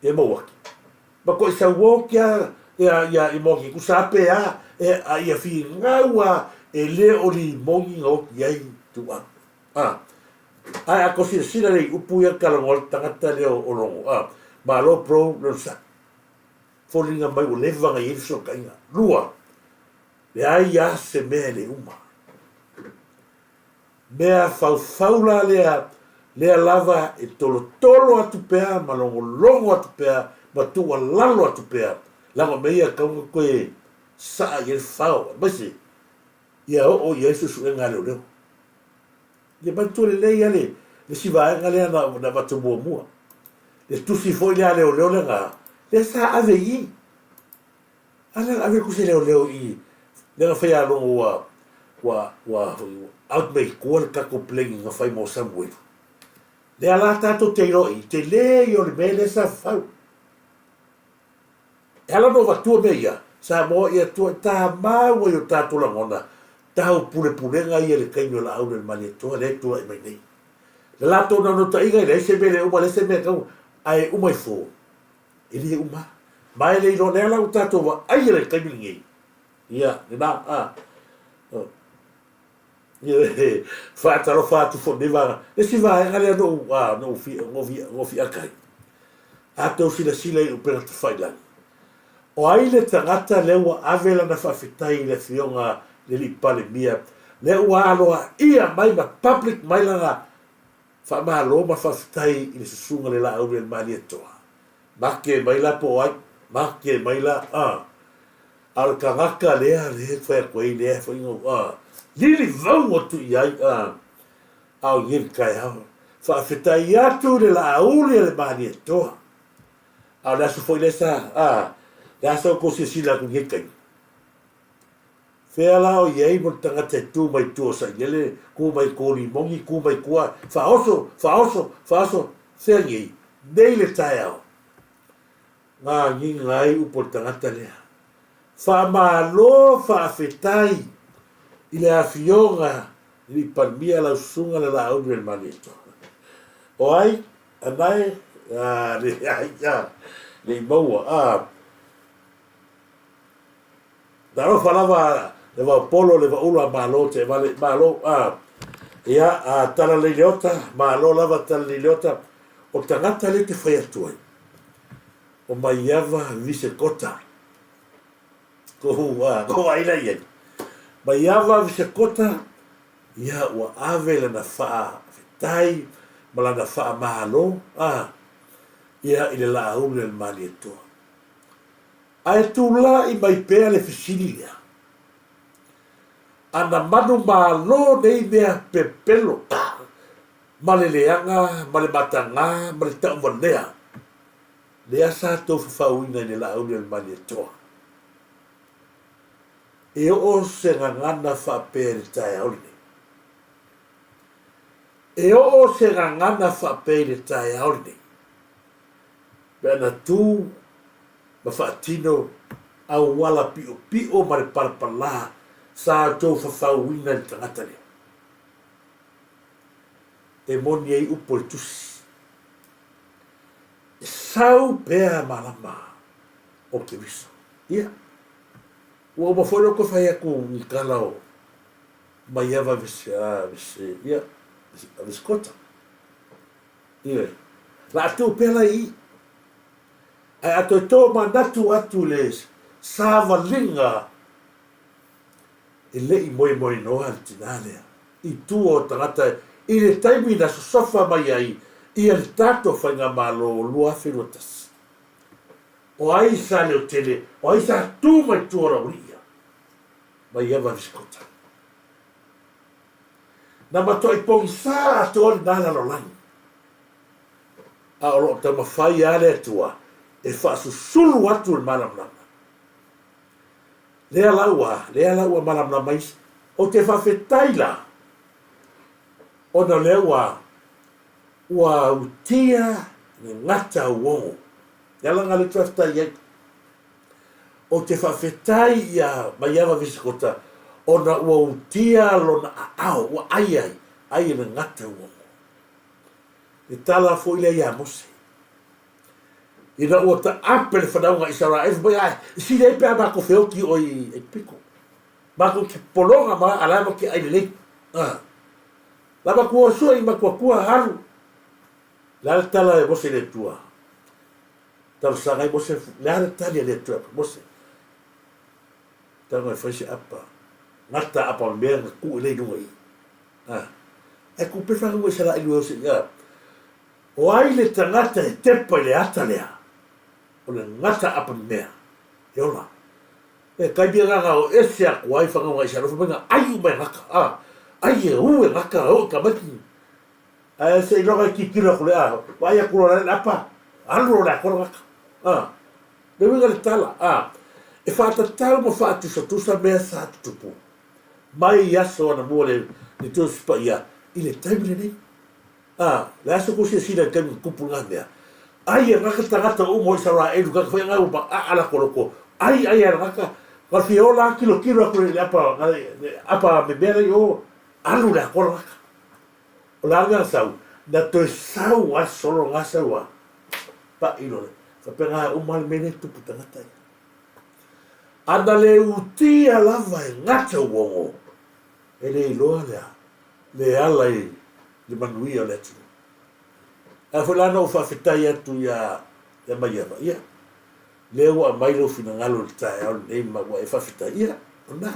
e Mauaki. Ma koe sau oki a ia ia i Mauaki tusa a pe a e a ia finau a e le o limogi na oki ai tu a. A ae a ko silasila lei upu ia talanoa le tagata lea o Logo a malo bro le onosai. Foliga mai ua leva na i ai le fesootaiga. Lua, leai a se mea e le uma. Mea faufau la lea, lea lava e tolotolo atu pea ma logologo atu pea ma tuualalo atu pea, leaga o mea ia e tatau ona toe saa i ai le fao, aemaise ia oo i ai suesuega a leoleo. Ia manatua lelei lava le isi vaega lea na avatu muamua, le tusi foi lea a leoleo lea na, lea sa ave i i. A lea na ave le tusi a leoleo i lea na fai a Logo ua ua ua out mai tua le tatou plane na fai mo Samuelu. Lea la tatou te iloa i tele ia o le mea lea sa fau. E ala ona avatua mea ia, Samoa ia tua tamau ai o tatou lagona tau pulepulega ia i le taimi o Laauli o le Malietoa lea e tulai mai nei. Le latou naunautaiga e leai se mea le uma, leai se mea e tau ae uma ifo. E le uma. Ma e le iloa, lea la ua tatou vaaia i le taimi lenei. Ia, lena, a. Ia, faatalofa atu foi i lenei vaega. Le isi vaega lea na ou, a, na ou na ou fiaka ai, a tou silasila i upega tafailagi, o ai le tagata lea ua ave lana faafetai i le Afioga i le Alii Palemia Lea ua aloaia mai ma public mai lana faamalo ma faafetai i le susuga le Laauli a le Malietoa. Make mai la po o ai, make mai la, a. A o le tagata lea lea e fai atu ai lea foi na a lili vau atu i ai a a o nei le taeao. Faafetai atu i le Laauli a le Malietoa. A o le aso foi lea sa a le a sa outou silasila atu i lenei taimi. Fea la o i ai mo le tagata e tu mai tua o Sailele, tu mai Kolimoni, tu mai tua, faaoso, faaoso, faaoso, fea nei? Nei le taeao. Gagiga ai upu o le tagata lea. Faamalo faafetai i le afioga i le Palemia lau susuga le Laauli o le Malietoa. O ai? Anae? Ah, leai, ah, le i maua. Ah, Talofa lava le vaopolo le vaulu a Malo teevale Malo a ia a tala lei leota Malo lava tala lei leota o tagata le te fai atu ai o Maiava Visekota ko a ko ai la iai Maiava Visekota ia ua ave lana faafetai ma lana faamalo a ia i le Laauli a le Malietoa. Ae tulai mai pea le fesili lea, Ana manumalo nei mea pepelo ma le leaga ma le matagā ma le tauvalea lea sa tou fafauina i le Laauli o le Malietoa? E oo se gagana faapea i le taeao lenei. E oo se gagana faapea i le taeao lenei. Pe ana tu ma faatino auala piopio ma le palapalā sa outou fafauina i le tagata lea. E moni ai upu o le Tusi, E sau pea malama o Keriso. Ia, ua uma foi lou toe fai atu i tala o Maiava vese, ia, Vesikota. Ioe. La a tuu pea la i i. Ae a toe tōmanatu atu i le savaliga e le i moemoenoa le tinā lea i tua o tagata i le taimi na sosofa mai ai ia le tatou Faigamalo 2021. O ai sa leotele, o ai sa tu mai tua o Laualii ia? Maiava Visikota. Na matuai pogisa atoa lena lalolagi. A o lo o taumafai lava le Atua e faasusulu atu le malamalama. Lea la ua, lea la ua malamalama isi. Ou te faafetai la, ona o lea ua, ua utia le gata auogo. Le ala lena lea ou te faafetai ai. Ou te faafetai iā Maiava Visikota ona ua utia lona aao, ua ai ai, ai e le gata auogo. Le tala foi lea iā Mose. Ina ua taape le fanauga a Isaraelu, fai mai, Ae, e sili ai pe a matou feoti oe i Aikupito. Matou te pologa ma a la e matou te ai lelei. A. La matou o sue i matuatua alu. Le a le tala e Mose i le Atua? Talosaga ai Mose, le a le tali a le Atua Mose? Tago e fai se apa. Gata apa mea na tuu i lei luga i. A. Ai ku pe whanau e sala ilu e ose ia. O ai le tagata e tepa i le ata lea, o le gata apa mea, e ola. E kai mea ngā o ese aku ai whanau ngai sala, whamai ngā ai uma e gata, a, ai e u e gata, o i tamaiti. Ae seiloga e titilo aku le a, vaai aku loa le apa, alu loa le akola gata. A, le uiga le tala, a, e faatatau ma faatusatusa mea sa tutupu mai i aso anamua le le Tusi Paia i le taimi lenei. A, le aso kou silasila i le taimi na tupu lena mea, ai e gata tagata uma o Isaraelu, tagata foi ngau ma aa lako loko, ai ai a gata, ka fia ola tilotilo aku le apa, le apa me mea nei o, alu le akola gata. O le a le mea na sau? Na toe sau a solo nga sau a paʻi loa le faapena uma le mea lea e tupu tagata ia. Ana le utia lava e gata uogo, e le iloa lea le ala i le manuia o le atunuu. Ae foi la na ou faafetai atu ia ia Maiava, ia, lea ua aumai lou finagalo i le taeao lenei ma ua e faafetai, ia, o lena.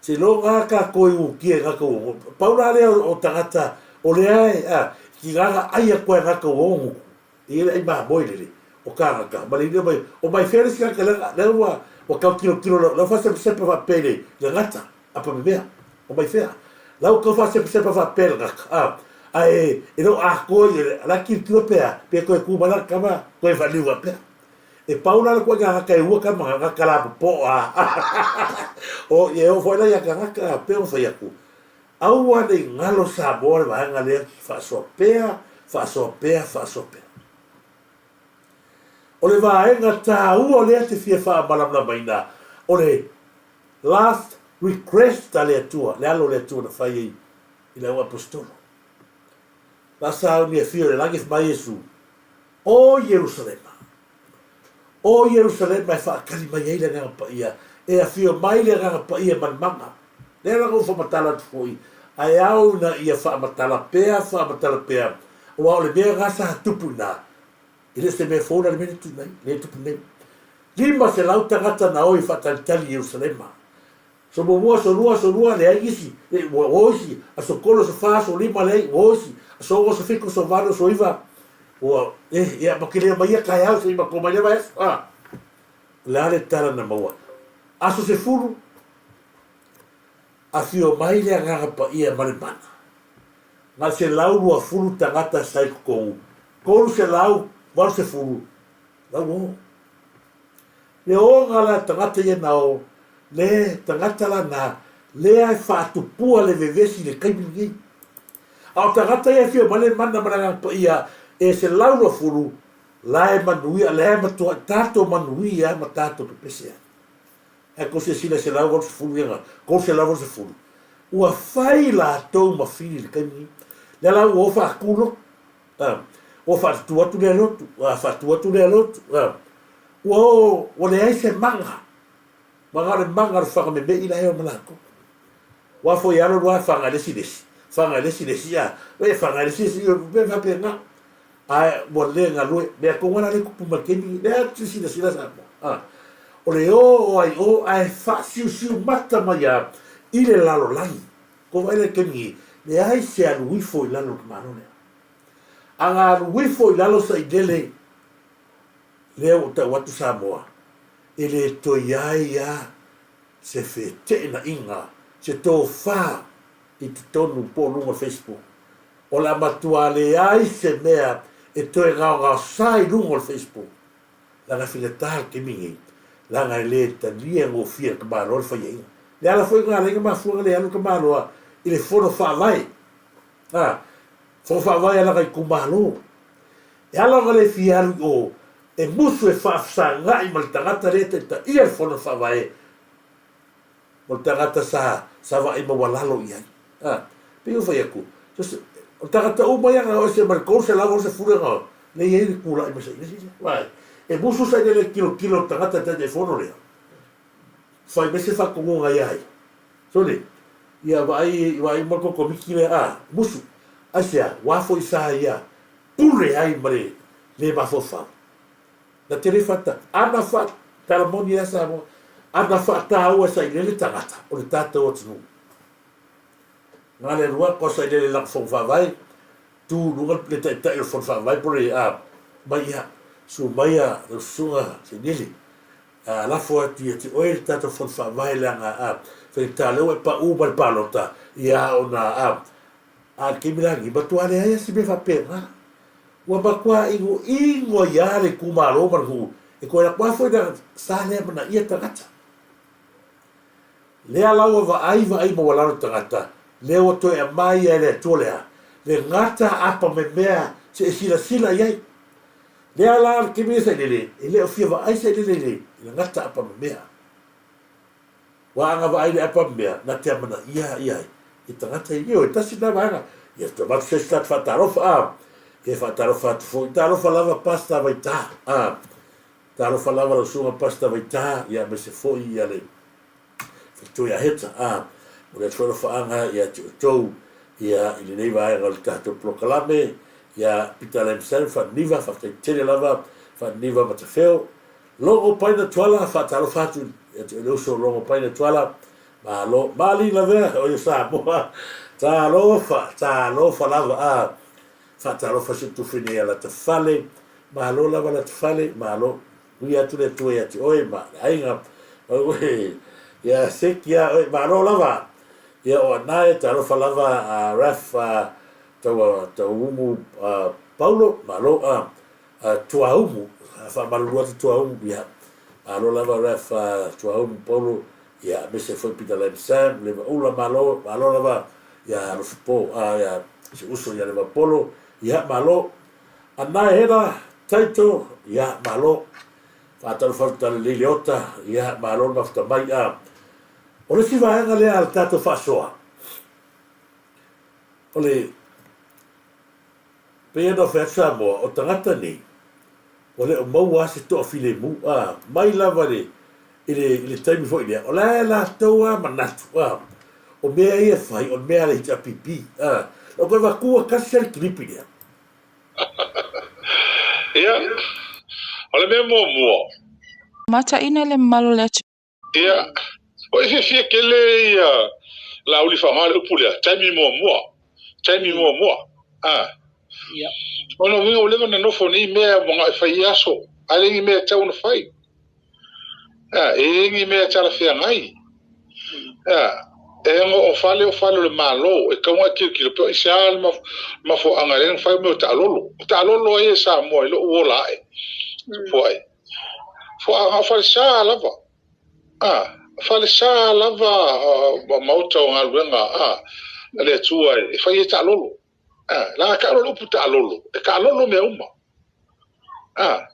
Seiloga lava tatou e utia i gata ua Pau la lea o tagata o lea e a tigaga ai atu ai gata ua o gutu e i ai le ai mamoe lele o tagata ma le ile mai o mai fea le isi tagata lea lea ua ua tau tilotilo la ua faasepasepa faapea i le le gata apa memea o mai fea la ua tau faasepasepa faapea i le gata a ae e le o atoa i le la tilotilo pe a pe toe tu mai lana tama toe faaliu faapea. E pau la le ituaiga gata e ua tama gata lapopoa a o ia e oo foi la ia tagata a pei ona fai atu aua ne i galo Samoa le vaega lea faasoa pea faasoa pea faasoa pea. O le vaega taua lea te fia faamalamalamaina o le last request a le Atua, le alo o le Atua na fai ai i le au aposetolo. La sauni e fia o le lagi fai mai Iesu, O Ierusalema! O Ierusalema e faatali mai ai le Agaga Paia, e afio mai le Agaga Paia ma le mana. Lea la na ou faamatala atu foi, ae ao ina ia faamatala pea, faamatala pea, aua o le mea lena sa tupu i ina, e le o se mea fou la le mea lea e tupu nei, lea e tupu nei. 500 tagata na o e faatalitali i Ierusalema. Aso muamua, aso lua, aso lua, leai nisi, ua o isi, aso tolu, aso fa, aso lima, leai, ua o isi, aso ono, aso fitu, aso valu, aso iva, ua, eh, ia, ma te le omai ia taeao se i matou omai i lea vaiaso, a. O le a le tala na maua? Aso 10, afio mai le Agaga Paia ma le mana, na 120 tagata sa i totonu, 380 la ua o. Le oga la tagata ia na o, le tagata la na, lea e faatupua le vevesi i le taimi lenei. A o tagata ia e fia mai le mana ma le Agaga Paia e 120, la e manuia, lea e matuai tatou manuia ma tatou pepese ai. Ae tou silasila i 180 ia na, 380, ua fai latou ma fili i le taimi lenei. Lea la ua o faatu lotu, ua faatutu atu lea lotu, faatu atu lea lotu, Ua o, ua leai se maga, maga o le maga o le faga memeʻi la e o ma latou. Ua foi alo lua faga e le isi le isi, faga e le isi le isi, a, e faga e le isi le isi, mea faapena. Ae ua le galue, mea tonu lava la lea e tupu mai i le taimi lenei, lea e silasila Samoa, a, o le o o ai o ae faasiusiu mata mai lava i le lalolagi. Ua vaai la i le taimi lenei, leai se alu ifo i lalo o le Malo lea. A na alu ifo i lalo sailele, Lea ua tau atu Samoa, e le toe i ai a se feteenaiga, se tofa i totonu po o luga o Facebook. O le a matua leai se mea e toe gaogaosa i luga o le Facebook, leaga e faigata le taimi nei, leaga e le talia gofie e le tamaloa le faiaina. Le ala foi lena alai na mafua ona le alu le tamaloa i le fono faavae, a, fono faavae a lana itumalo. E ala ona le fia alu i o, e musu e faafesagai ma le tagata lea e taitaia le Fono Faavae mo le tagata sa sa vaai maualalo i ai. A, pei ua fai atu, so se, o le tagata uma ia na o ese ma le 380 lea na o, lea e i ai le tulai mai sailele lea. Vaai, e musu sailele e tilotilo i le tagata e Taitaifono lea, fai mai se faatonuga ia ia. Sole, ia vaai, vaai uma le tou Komiti lea, a, musu, aisea, ua foi sa ia pule ai ma le le mafaufau. Na te le fata, ana fa, tala moni ia Samoa, ana faataua e sailele tagata o le tatou atunuu. Na le alu atu a sailele lana fono faavae, tu i luga le taitai o le fono faavae po le, a, mai ia, susu mai a lau susuga sailele, a, lafo atu ia te oe le tatou fono faavae leaga, a, faigata lea ua e paʻu ma le palota, ia ona, a, A o le taimi la lenei, matua leai lava se mea faapena. Ua matua inoino ai lava le itumalo ma le nuu e toe alu atu lava foi na sa lea amanaia tagata. Lea la ua vaai vaai maualalo tagata, lea ua toe aumai lava e le Atua le a? Le gata apa memea se i silasila i ai. Lea la o le taimi lenei sailele, e le o fia vaai sailele i le gata apa memea. Ua aga vaai le apa mea na te amanaia ia ai i tagata i ioe tasi na vaega ia te avatu se isi tagata faatalofa a ia faatalofa atu foi talofa lava Pastor Vaita a talofa lava lau susuga Pastor Vaita ia aemaise foi ia le Faletua ia Heta a momoli atu foi alofaaga ia te outou ia i lenei vaega o le tatou polokalame ia Peter Lamson Faaniva faafetai tele lava Faaniva Matafeo Logo Paina Tuala, Faatalofa atu ia te oe le uso Logo Paina Tuala. Malo, mali lavea o ia Samoa. Talofa, talofa lava a. Faatalofa si ou tufine ia Latafale. Malo lava Latafale, malo. Ui atu le Atua ia te oe ma le aiga. Aue, ia seki a oe, malo lava. Ia o Anae, talofa lava a Raf a tau tauumu a Paulo, malo a Tuaumu, faamalulu atu Tuaumu, ia malo lava Raf Tuaumu Paulo, ia aemaise foi Peter Lam Sam, Levaula, malo, malo lava ia Alofipo, ia si uso ia Levapolo, ia malo. Anae Hela, Taito, ia malo. Faatalofa atu Talalelei Leota, ia malo le mafuta mai. A o le isi vaega lea a le tatou faasoa, o le Pei ona fai atu Samoa, o tagata nei, ua le o maua lava se toafilemu, a, mai lava i le, i le, i le taimi foi lea, o la e latou lava manatu, a, o mea ia e fai, o le mea a le HRPP, a. Na ou toe avatua tasi lava le kilipi lea. Ia, o le mea muamua. Mataina le mamalu o le atunuu. Ia, ua e fiafia tele ia Laauli faaaoga le upu lea, taimi muamua, taimi muamua. A. Ia. O lona uiga ua leva ona nofo nei mea ua manao e fai ia aso, ae leai ni mea e tatau ona fai. A, e leai ni mea e talafeagai. A, e ono o fale o fale o le Malo, e tatau ona e tilotilo pe o aisea le mafuaaga e ala ai ona fai mea o taalolo. O taalolo ai e Samoa i lou ola ae. Foai. Foaaga o falesa lava. A, falesa lava maota o galuega a le Atua e fai ai taalolo. A, leaga taalolo le upu taalolo, e taalolo mea uma. A,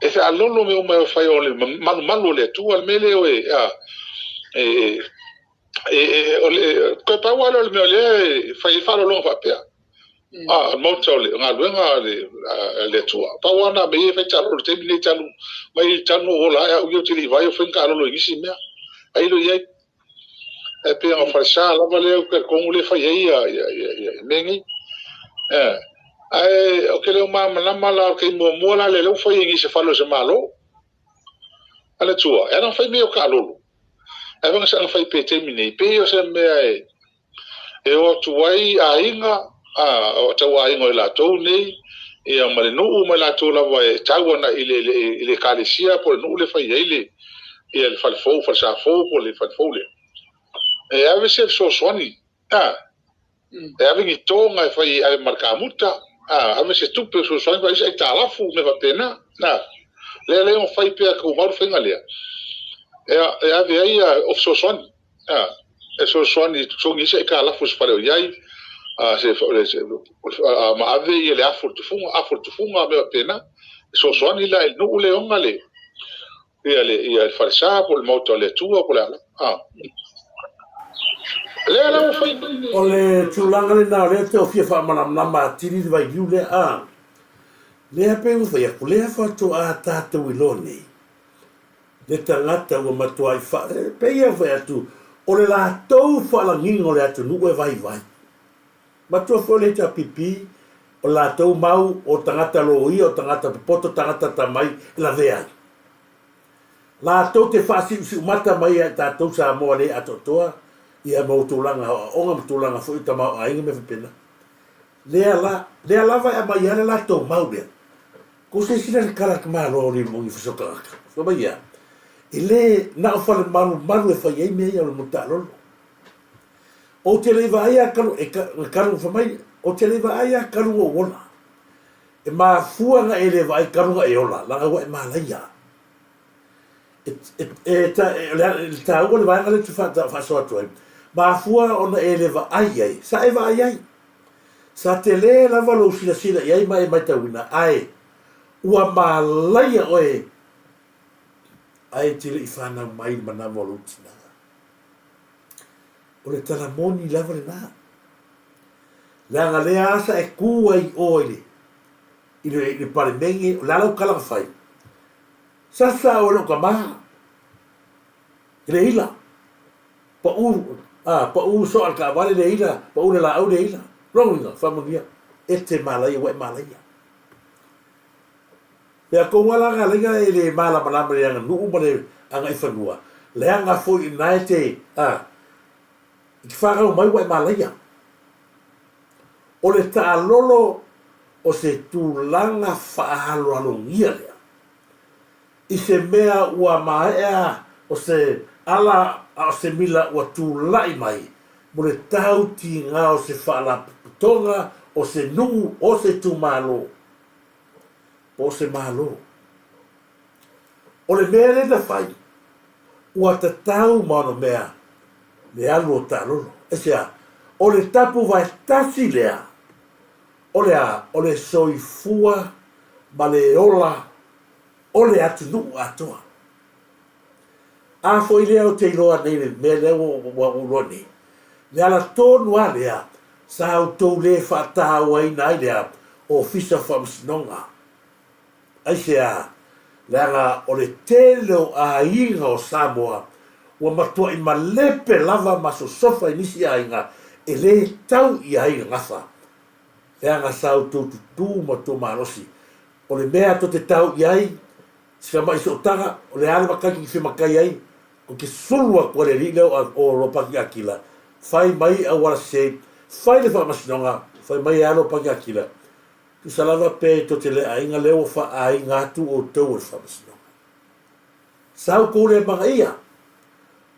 e taalolo mea uma e fai o le malumalu o le Atua, le mea lea o e, a, e, e, o le, toe pau lava lea o le mea o lea e fai ai faaaloaloga faapea. A, maota o le galuega a le Atua. Pau lava na mea ia e fai taalolo i le taimi nei talu mai talu na ou ola ae au ia ou te le i vaai o fai ni taalolo i nisi mea. Ai lo i ai. Ae pei ona falesa lava lea ou te talitonu lea e fai ai ia mea nei. Ae ou te le o malamalama la o le taimi muamua la lea ua fai ai nei se fale o se Malo. A le Atua, e ala ona fai mea o taalolo. Ae vaga sa fai pea i taimi nei, pei o se mea e e o atu ai aiga, a, o tau aiga o i latou nei, ia ma le nuu ma i latou lava e tau ana i le, le, i le ekalesia po o le nuu lea e fai ai le, ia le fale fou, falesa fou po o le fale fou lea. E ave se fesoasoani, a, e ave ni toga e fai e ave ma le kamuta, a, ave se tupe fesoasoani pa isi aitalafu, mea faapena, a. Lea lea ona fai pea tumau le faiga lea, e, e ave ai ia o fesoasoani. A, e fesoasoani e totogi ai se aitalafu i se fale o i ai, a, se, se, a, ma ave ia le afu o le tufuga, afu o le tufuga, mea faapena. E fesoasoani la i le nuu lea e ona le, ia le, ia le falesa po o le maota o le Atua po o le a lava. A. Lea la ua fai nei le. O le tulaga lena o lea e tau fia faamalamalama atili le vailiu lea, a. Lea pei ua fai atu, lea faatoa tatou iloa nei le tagata ua matuai fa, e pei lava fai atu, o le latou faalagiga o le atunuu e vaivai. Matua foi o le HRPP, o le latou mau o tagata loia, o tagata popoto, tagata atamai e lavea ai. Latou te faasiusiumata mai ia i tatou Samoa le atoatoa ia ma tulaga aoaoga ma tulaga foi o tamaoaiga ma mea faapena. Lea la, lea lava e aumai ai le latou mau lea. Kou silasila i le tala a le Malo o le moni faso tagata. Fai mai ia, e le na o fale malumalu e fai ai mea ia o le moni taalolo. Ou te le i vaai a talu, e ta, na talu fai mai, ou te le i vaai a talu ou ola. E mafua na e le vaai talu na e ola, leaga ua e malaia. E, e, e, ta, e, o le, le taua le vaega lea ou te faasoa atu ai, mafua ona e le vaai i ai, sa e vaai ai. Sa tele lava lou silasila i ai ma e matauina, ae ua malaia oe ae e te le i fanau mai i le manawa o lou tina. O le tala moni lava lena. Leaga lea lava sa e tu ai i o i le, i le, i le Palemene, o le a lau tala na fai? Sasa oe lou tama, i le ila. Pau, a, pau soa le taavale le ila, pau le laau le ila. Lona uiga, faamanuia, e te malaia ua e malaia. Mea kou lava la galaiga e le malamalama i le aganuu ma le agaifanua, leaga foi i na e te, a, E te fanau mai ua e malaia. O le taalolo o se tulaga faaaloalogia lea i se mea ua maea o se ala a o se mila ua tulai mai mo le tau tiga o se faalapotopotoga o se nuu o se itumalo po o se Malo. O le mea lea na fai, ua tatau ma ona mea le alu o taalolo. Aisea? O le tapuvae tasi lea o le a? O le soifua ma le ola o le atunuu atoa. A foi lea ou te iloa nei le mea lea ua ou iloa nei, le ala tonu lava lea sa outou le faatauaina ai le a? Ofisa o Faamasinoga. Aisea? Leaga o le tele o aiga o Samoa ua matuai malepe lava ma sosofa i nisi aiga e le tau i ai le gafa. Leaga sa outou tutū ma outou malosi. O le mea tou te tau i ai, si tamai sootaga, o le a le makai tou te fia makai ai, tou te sulu atu ai le alii lea o Ropati Akila, fai mai auala sese, fai le faamasinoga, fai mai e a Ropati Akila, Tusa lava pe tou te le aiga lea ua faaaiga atu outou e le faamasinoga. Sa outou le amanaia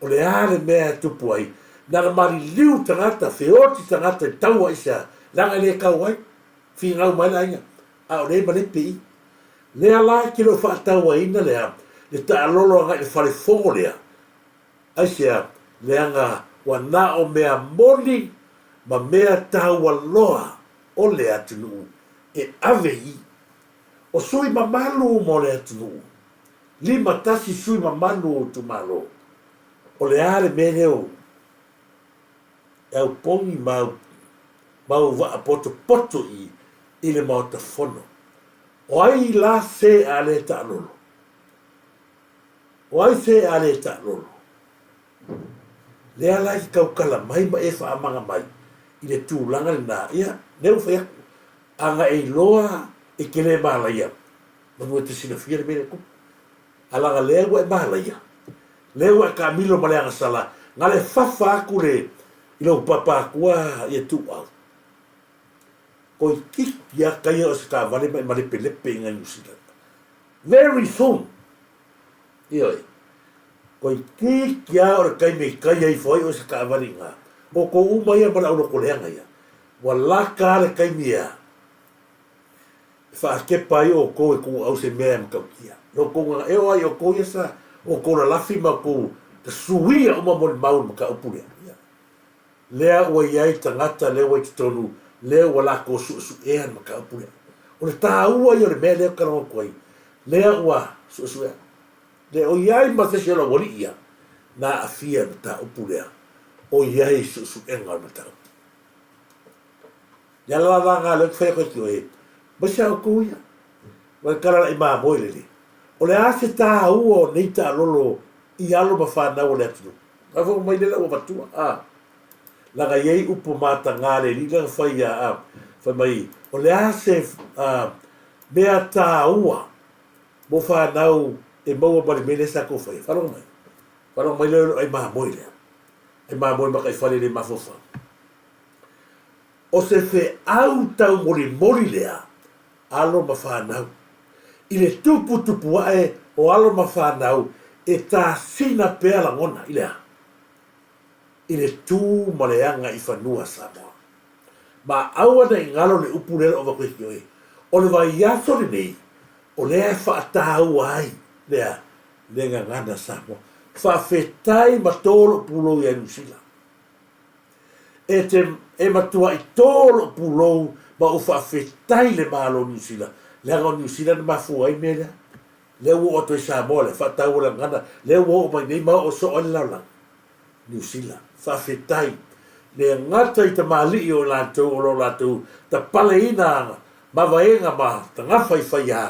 o le a le mea e tupu ai, na ona maliliu tagata, feoti tagata i taua aisea, leaga e le tau ai, finau mai le aiga, a o lea e malepe i. Lea la e te le o faatauaina lea, le taalolo agai i le fale fono lea, aisea, leaga ua na o mea moni ma mea taua loa o le atunuu e ave i o sui mamalu uma o le atunuu, 51 sui mamalu o itumalo, o le a le mea lea o e aupogi ma ma au vaa potopoto i i le Maota Fono. O ai la se a le taalolo? O ai se a le taalolo? Lea la e te tautala mai ma e faamaga mai i le tulaga lena, ia, lea ua fai atu, a na e iloa e te le malaia, manu e te silafia le mea lea e tupu. A leaga lea ua e malaia, lea ua e taamilo ma le agasala, na le fafa atu le, i lou papa atua ia Tuuau. Toeitiiti lava taia o se taavale ma e malepelepe i nai Niu Sila. Very soon! Ioe. Toeitiiti lava o le taimi e taia ifo ai oe se taavale i ina. Outou uma ia ma le aulotoleaga ia, ua lata lava le taimi ea e faatepa ai outou e tuuau se mea e matautia. Lo outou gagae, e oo lava i outou ia sa outou lalafi ma outou tasuia uma molimau i le mataupu lea. Ia. Lea ua i ai tagata lea ua i totonu, lea ua latou suesuea le mataupu lea. O le taua ia o le mea lea ou te talanoa atu ai, lea ua suesuea. Le o i ai ma se isi o le aualii ia na aafia i le mataupu lea, o i ai suesuega o le mataupu. Le ala la lena lea ou te fai atu ai ki oe, mai se a outou ia, ma le tala laʻi mamoe lele. O le a se taua o nei taalolo i alo ma fanau o le atunuu? Faafofoga mai lea la ua matua, a. Leaga e i ai upu mataga a le alii lea na fai ia a, fai mai, o le a se a, mea taua mo fanau e maua ma le mea lea sa tou faia? Faalogo mai. Faalogo mai lea o le ai mamoe lea. Ai mamoe mataifale le mafaufau. O se feau taumolimoli lea, alo ma fanau. I le tuputupu ae o alo ma fanau e tasina pea lagona i le a? I le tu ma le aga i fanua Samoa. Ma aua ne i galo le upu lea o lo o avatu ai ki oe. O le vaiaso lenei, o lea e faataua ai le a? Le gagana Samoa. Faafetai ma tō lou pulou ia Niu Sila. E te e matuai tō lou pulou ma ou faafetai i le Malo o Niu Sila, leaga o Niu Sila na mafua ai mea lea. Lea ua oo atu ai Samoa lea, faataua le gagana, lea ua oo mai nei ma oo soo ai le lalolagi. Niu Sila, faafetai. Le gata i tamalii o latou o lo o latou tapaleina mavaega ma tagafa i faiā,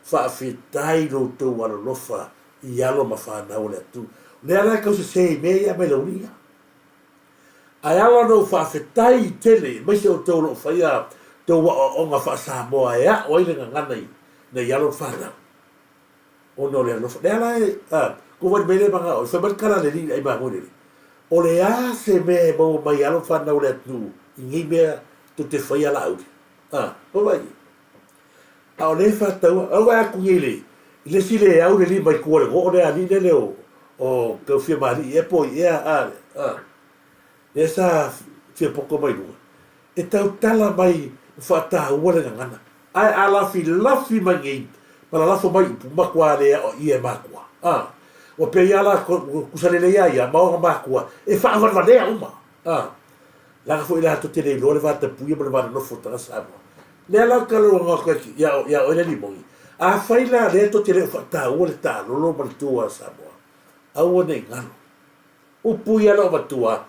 faafetai lo outou alolofa i alo ma fanau o le atunuu. O lea la e tau sese i mea ia e aumai laulii ia. Ae ala ona ou faafetai tele aemaise outou o lo o faia tou aoaoga faa-Samoa e ao ai le gagana i nei alo ma fanau ona o le alofa. Lea la e, a, kou wali mai lea manga oi, fai mai le tala a le alii i le ai mamoe lele. O le a se mea e maua mai alo fanau a le atunuu i nei mea tou te faia Laauli? A, vaavaai i ai. A o lea e faataua, a vaai atu nei i le, i le isi le au le lima i tua o le goo lea alii lea le o, o Taufiamaalii ea po o ai ea, a, a, lea sa fia poto mai luga, e tautala mai ma faataua le gagana. Ae a lafilafi mai nei ma lalafo mai upu, matua le aoaia e matua. A, ua pei lava la tusa lelei a ia ma ona matua e faavalevalea uma. A, leaga foi latou te le iloa le vatapuia ma le va nonofo o tagata Samoa. Lea la ou te talanoa atu ai ia oe le Limoni, afai la lea tou te le o faataua le taalolo ma le tu a Samoa, aua ne i galo. Upu ia lau matua,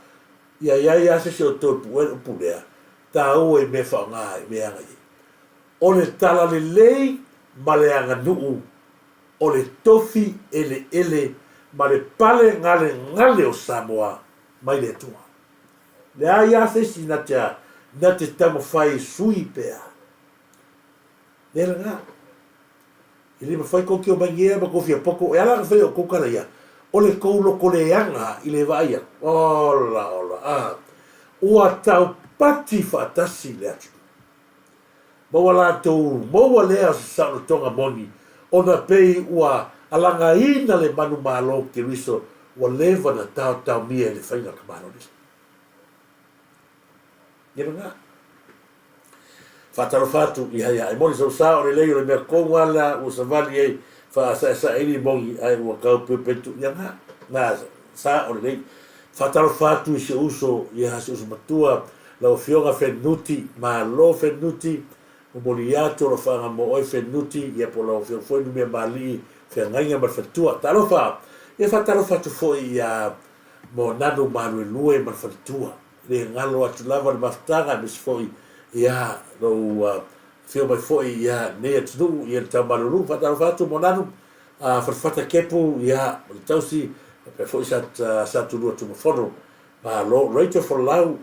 ia iai a se isi o toe pu'e le upu lea, taua i mea faaaoga i mea agai ai. O le talalelei ma le aganuu, o le tofi eleele ma le pale galegale o Samoa mai le Atua. Leai a se isi na te na te taumafai e sui pea. Lea lena. E le mafai kou te omai nei ma kou fia poto, e ala ona fai o kou tala ia, o le kou loko leaga i le vaai atu, ola ola a, ua taupati faatasi le atunuu. Ma ua latou maua lea o se saolotoga moni, ona pei ua alagaina le manumalo Keriso ua leva na taotaomia i le faiga o le Malo. Ia lena. Faatalofa atu i hai ae moni sau sao lelei o le mea kou a la ua savali ai faasaesae ai limoni ae ua tau peupetu ia na na sao lelei. Faatalofa atu i si ou uso ia si uso matua lau afioga Fenuti malo Fenuti momoli atu alofaaga mo oe Fenuti ia po o lau afioga foi Numia Maalii feagaiga ma le faletua. Talofa ia faatalofa atu foi ia Moananu Maluelue ma le faletua. Le galo atu lava le mafutaga aemaise foi ia lou afio mai foi ia lenei atunuu ia le tau malulu. Faatalofa atu Moananu, Fatafata Kepu ia ma le tausi faapea foi Satulua Tumafono. Malo Rachel Folau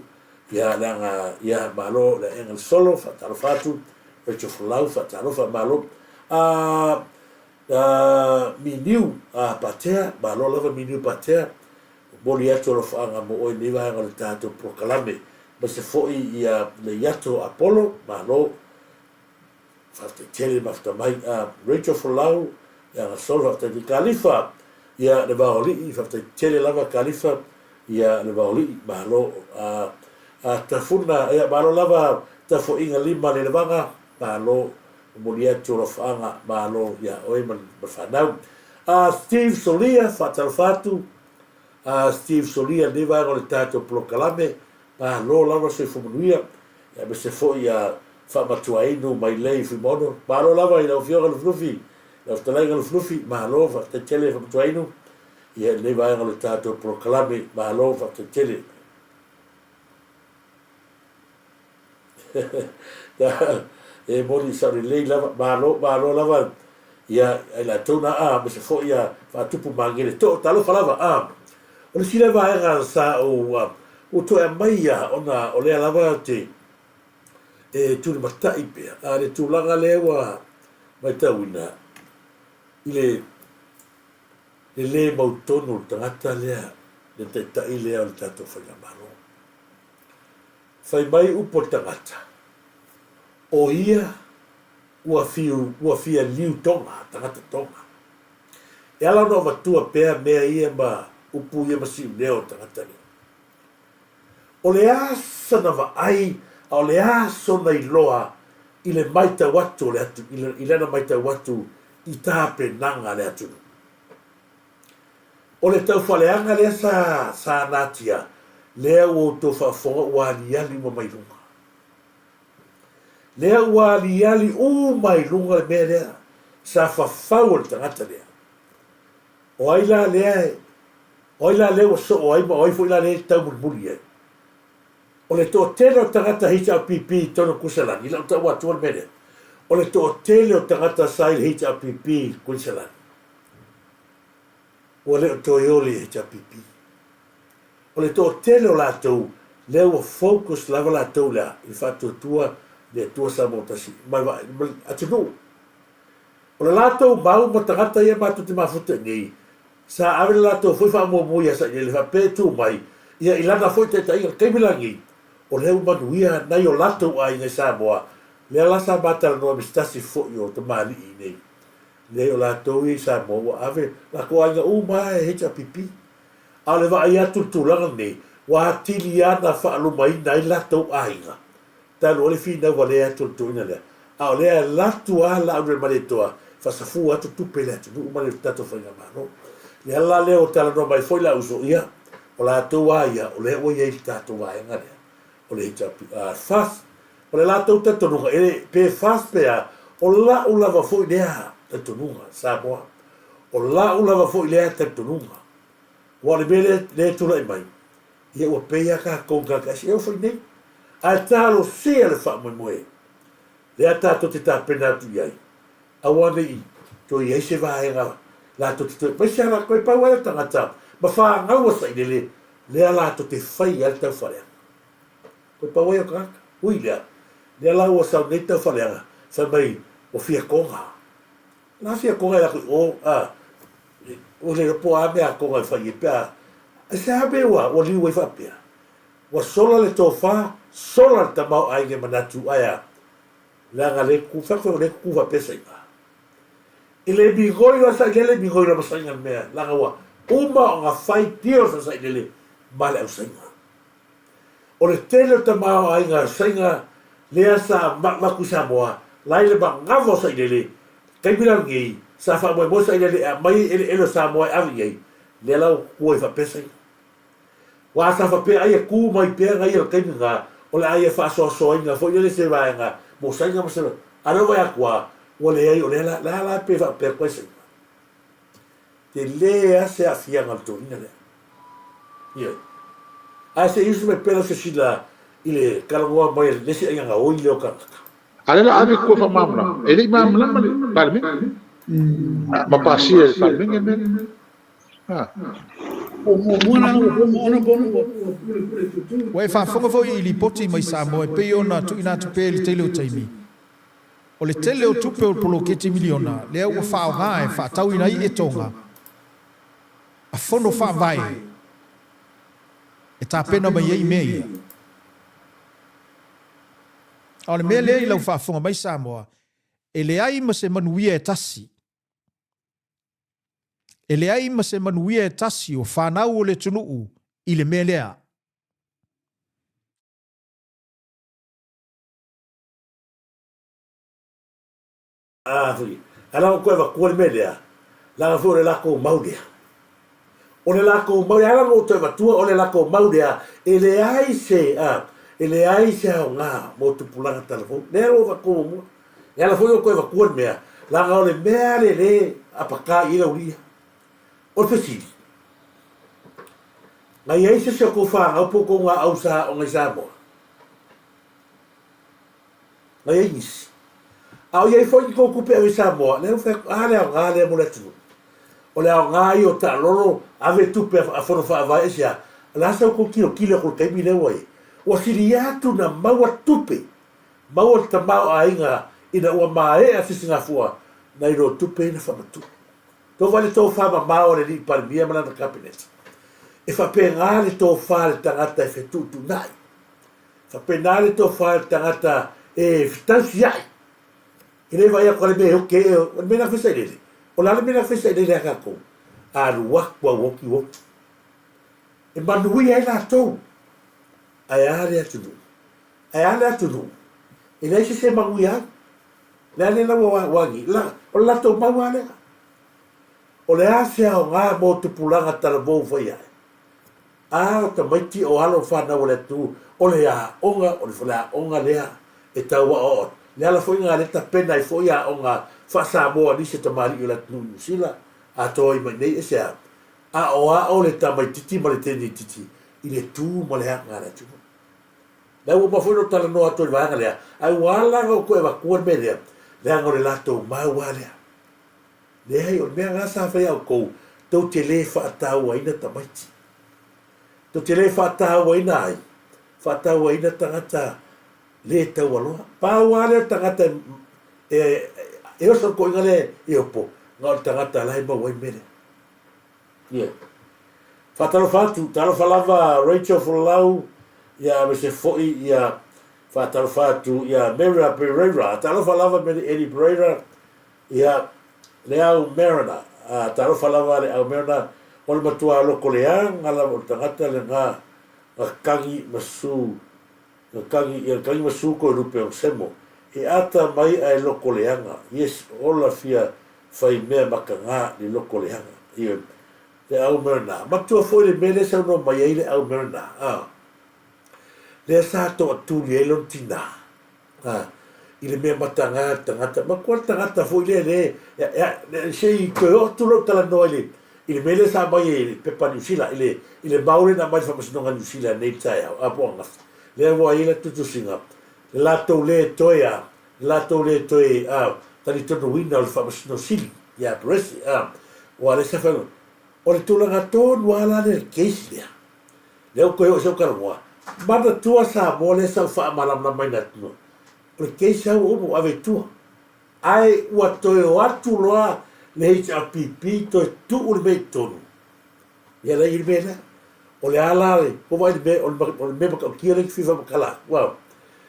ia leaga ia malo le aega le solo. Faatalofa atu Rachel Folau, faatalofa malo. Miniu Patea, malo lava Miniu Patea. Momoli atu alofaaga mo oe i lenei vaega o le tatou polokalame, aemaise foi ia Leiato Apolo, malo, faafetai tele le mafuta mai. Rachel Folau, ia Gasolo, faafetai tele. Kalifa, ia le Vaoalii, faafetai tele lava Kalifa, ia le Vaoalii, malo. Tafuna, ia malo lava Tafoiga Lima Lelevaga, malo, momoli atu alofaaga, malo ia oe ma le fanau. Steve Solia, faatalofa atu. Steve Solia i lenei vaega o le tatou polokalame, malo lava soifua manuia, aemaise foi ia Faamatuainu Mailei Fuimaono, malo lava i lau Afioga Lufilufi, lau Fetalaiga Lufilufi, malo faafetai tele Faamatuainu ia i lenei vaega o le tatou polokalame, malo faafetai tele. E moni sao lelei lava, malo, malo lava ia i latou na, a, aemaise foi ia faatupu magele too, talofa lava, a. O le isi lea vaega sa ou, ua toe aumai ia ona o lea lava te e tulimatai pea, a le tulaga lea ua matauina i le le le mautonu o le tagata lea, le taitai lea o le tatou faigamalo. Fai mai upu a le tagata, O ia ua fiu, ua fia liu tonga, tagata tonga. E ala ona avatua pea mea ia ma upu ia ma siuneo o le tagata lea. O le a sana vaai a o le a sona iloa i le maitau atu o le atu, i lana maitau atu i tapenaga a le atunuu. O le taufaaleaga lea sa sa natia, lea ua outou faafofoga ua aliali uma mai luga. Lea ua aliali uma i luga le mea lea sa fafau e le tagata lea. O ai la lea, o ai la lea ua soo ai ma o ai foi la lea e taumulimuli ai? O le toatele o tagata HRPP i totonu o Kuiselani, i lau taua atua le mea lea, o le toatele o tagata sa i le HRPP i Kuiselani, ua le o toe oli i HRPP. O le toatele o latou, lea ua focus lava latou i le a? I le faatuatua i le Atua Samoa Tasi ma le atunuu. O le latou mau ma tagata ia matou te mafuta i nei, sa ave le latou foi faamuamua ia Sailele faapea e tu mai Ia, i lana foi taitaiga i le taimi lenei, o lea ua manuia nai o latou aiga i Samoa, lea la sa ma talanoa ma se tasi foi o tamalii i inei, leai o latou ia i Samoa ua ave latou aiga uma lava e HRPP. A o le vaai atu i le tulaga lenei, ua atili lava ona faalumaina ai latou aiga, talu ai le finau valea atu o le toeaina lea, a o lea e alu atu lava Laaulialemalietoa e faasafua atu tupe i le atunuu ma le tatou faigamalo. O le ala la lea ua talanoa mai foi lau uso, ia, o latou lava ia o lea ua i ai i le tatou vaega lea o le HRPP, FAST. O le latou talitonuga, e, pe FAST pe a, o lau lava foi lea talitonuga, Samoa. O lau lava foi lea talitonuga. Aua o le mea lea, lea e tulai mai, ia ua pei lava tatou i tagata ese, e oo foi nei. Ae talosia le faamoemoe lea tatou te tapena atu i ai, aua ne i toe i ai se vaega latou te toe aemaise lava latou e pau ai o tagata ma fanau a sailele lea latou te faia ai le taufaaleaga. Toe pau ai o tagata. Ui lea, lea la ua sau nei taufaaleaga, fai mai ua fia toga. La fia toga e latou i o, a, ua le iloa po o a mea a toga e fai ai pe a, aisea mea ua liu ai faapea? Ua sola le tofa, sola le tamaoaiga e manatu, ae a? Leaga le tutu, fai atu le tutu faapea saiga. E le migoi loa sailele, migoi loa ma saiga le mea, leaga ua uma ona fai deals a sailele ma le ausaiga. O le tele o tamaoaiga saiga lea sa avatu i Samoa, la i le manava o sailele, taimi la lenei, sa faamoemoe sailele e aumai ai eleele o Samoa e ave i ai, lea la ua tutu ai faapea saiga. Aua sa faapea ai e tu mai pea gaia i le taimi lena, o le a ia faasoasoaina foi lele se vaega mo saiga ma se, a o lea ua vaai atu lava, ua leai, o lea la, la la pe faapea atu ai saiga. Tele lava se aafiaga o le toeaina lea. Ioe. Ae se i usu mai pea lau silasila i le talanoa mai a le isi aiga gaoi lea o tagata. A lea la ave tua faamalamalama, e le i malamalama le Palemene. Ma pasia e le Palemene le mea lea. Ua e faafofoga foi i lipoti mai Samoa e pei ona tuuina atu pea i le tele o taimi, o le tele o tupe o le poloketi miliona lea ua faaaoga e faatauina ai etoga a fono faavae e tapena mai ai mea ia. A o le mea lea i lau faafofoga mai Samoa, e leai ma se manuia e tasi. E leai ma se manuia e tasi o fanau o le atunuu i le mea lea. A foi, a la ua toe avatua le mea lea, leaga foi o le latou mau lea. O le latou mau lea, e ala ona ou toe avatua, o le latou mau lea, e leai se, a, e leai se aoga mo tupulaga talavou. Lea ua avatua muamua. E ala foi ona toe avatua le mea, leaga o le mea lea le apaka i ai le aulia. O le fesili, na i ai se isi o tou fanau po o tou gaau sa aoga i Samoa? Na i ai nisi. A o i ai foi ni tou tupe ave i Samoa, lea ua fai atu, a le aoga lea mo le atunuu. O le aoga ia o taalolo, ave tupe a Fono Faavae aisea? O le a sa outou tilotilo atu i le taimi lea ua i ai? Ua sili atu ona maua tupe Maua le tamaoaiga ina ua maea sisigafua nai lo tupe ina faamatuu. Tova le tofa mamao a le Alii Palemia ma lana Kapeneta. E faapena le tofa a le tagata e fetuutuunai. E faapena le tofa a le tagata e fetausiai. E le vaai atu a le mea e oke, o le mea na fesailele. O le a le mea na fesailele a tatou? Alu atu a ua oti oti. E manuia ai latou. Ae a le atunuu? Ae a le atunuu, e leai se isi e manuia ai. Le a lea la ua agi, la, o le latou mau lava lea. O le a se aoga mo tupulaga talavou fai ae? A o tamaiti o alo o fanau a le atunuu, o le aoga, o le faleaoga lea e tau aoao atu. Le ala foi lena lea tapena ai foi aoga faa-Samoa a nisi o tamalii o le atunuu i Niu Sila, atoa ai mai nei, aisea? Aoao le tamaititi ma le teneititi i le tu ma le aga a le atunuu. La ua uma foi ona ou talanoa atu i le vaega lea, ae ua ala ona ou toe avatua le mea lea, leaga o le latou mau lava lea. Leai, o le mea lena sa fai a outou, tou te le faatauaina tamaiti. Tou te le faatauaina ai? Faatauaina tagata le taualoa. Pau lava lea o le tagata e, e oso le toeaina lea e opo, na o le tagata la e maua ai le mea lea. Ioe. Faatalofa atu, talofa lava Rachel Folau, ia aemaise foi ia faatalofa atu ia Mera Pereira. Talofa lava Mary Eddie Pereira, ia le au Mariner. Talofa lava le au Mariner, o le matua loko leaga lava o le tagata lena na kagi ma su na kagi ia kagi ma su koe lupe o semo. E ata mai ae loko leaga. Yes, ola fia fai mea makaga le loko leaga. Ia le au Mariner. Matua foi le mea lea saunoa mai ai le au Mariner. Lea sa toatuli ai lona tinā, ā, i le mea mataga a le tagata. Matua le tagata foi lea le, se i toe oo atu lou talanoa i le, i le mea lea sa aumai e le pepa a Niu Sila, i le, i le mau lea na aumai i le Faamasinoga a Niu Sila nei i le taeao, a po o ananafi. Lea ua i ai la tusitusiga, le latou le toe a, le latou le toe, a, talitonuina o le Faamasino Sili ia Perese, a, aua lea sa fai, o le tulaga tonu lava la lea i le case lea. Lea ua toe oo i sau talanoa. Manatua Samoa lea sa ou faamalamalamaina atu loa. O le case lava ua uma ua ave i tua. Ae ua toe o atu loa le HRPP toe tuu le mea i totonu. Ia la i ai le mea lea. O le a la le, ua vaai le mea, o le mea matautia lea e te fia faamatala atu. Uau,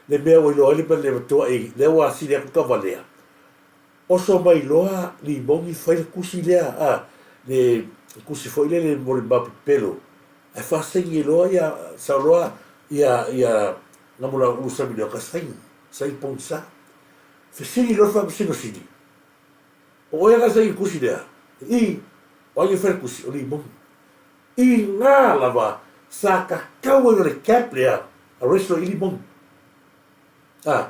le mea ua iloa ai le mea le matua i, lea ua asili atu Tavalea. Oso mai loa limogi fai le kusi lea a le kusi foi lele mo le mau pepelo ae faasaini loa ia sao loa ia ia Namola ulu Samilioka saini saini pogisa. Fesili loa le Faamasino Sili, O oe na saini kusi lea? I, o ai e fai le kusi? O limogi. I nga lava sa kakau ai o le cap lea arrest loa i limogi. A,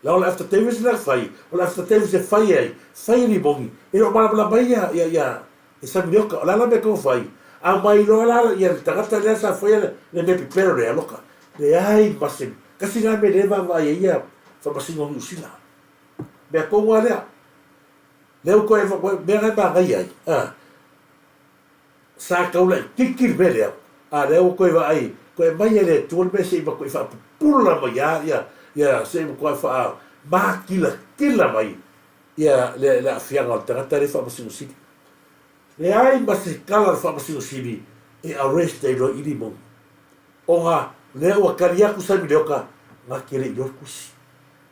la o le affidavit la fai, o le affidavit e fai ai, fai e Limogi, e le o malamalama ai ia, ia, ia, e Samioka, o le a la mea e fai, aumai loa la ia le tagata lea sa faia le, le mea pepelo lea, loka, leai ma se, kasi la mea lea e vaavaai ai ia Faamasino o Niu Sila. Mea tonu lava lea. Lea ua toe, mea na e manaia ai, a, Sa tau laitiiti le mea lea, a lea ua toe vaai, toe aumai e le Atua le mea se i matuai faapupula mai lava ia, ia se i matuai faamakilatila mai ia le, le aafiaga o le tagata lea i Faamasino Sili. Leai ma se tala a le Faamasino Sili e arrest ai loa i Limoni, ona lea ua tali atu Samilioka, na te le i iloa le tusi.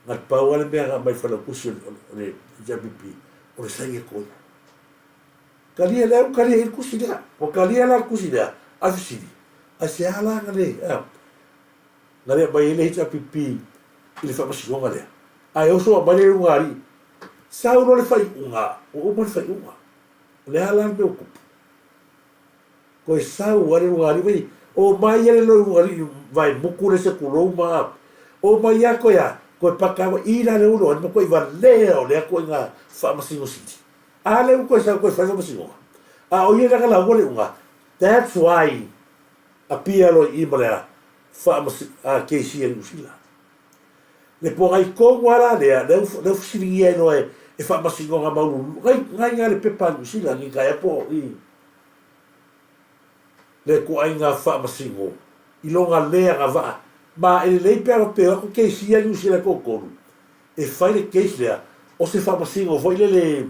Na pau lava le mea na aumai i le Failautusi o le HRPP, o le saini atu ai. Talia lea ua talia i le tusi lea. Ua talia la le tusi lea, a le fesili, aisea la na le, a, na le aumai ai le HRPP i le faamasinoga lea? Ae oso aumai le ulugalii. Sau loa le faaiuga, ua uma le faaiuga. O le a la le mea ua tupu? Toe sau lava le ulugalii, fai, omai ia le ulugalii vaemutu le se tulou ma, omai ia toe a, toe paka ai, i la le ulugalii, matuai valea o lea ituaiga faamasino sili. A lea ua toe sau toe fai faamasinoga. A o ia lea na lauga le uga, that's why appear loa i i ma le a faamasi a case a Niu Sila. Le pogai tonu a la lea, lea ua lea ua fesiligia ai loa e e faamasinoga maululuga ngai ngai nga le pepa a Niu Sila ni kai po i le ituaiga faamasino i lona le agavaa ma e lelei pe a faapea o atu case a Niu Sila e toatolu e fai le case lea, o se faamasino foi lele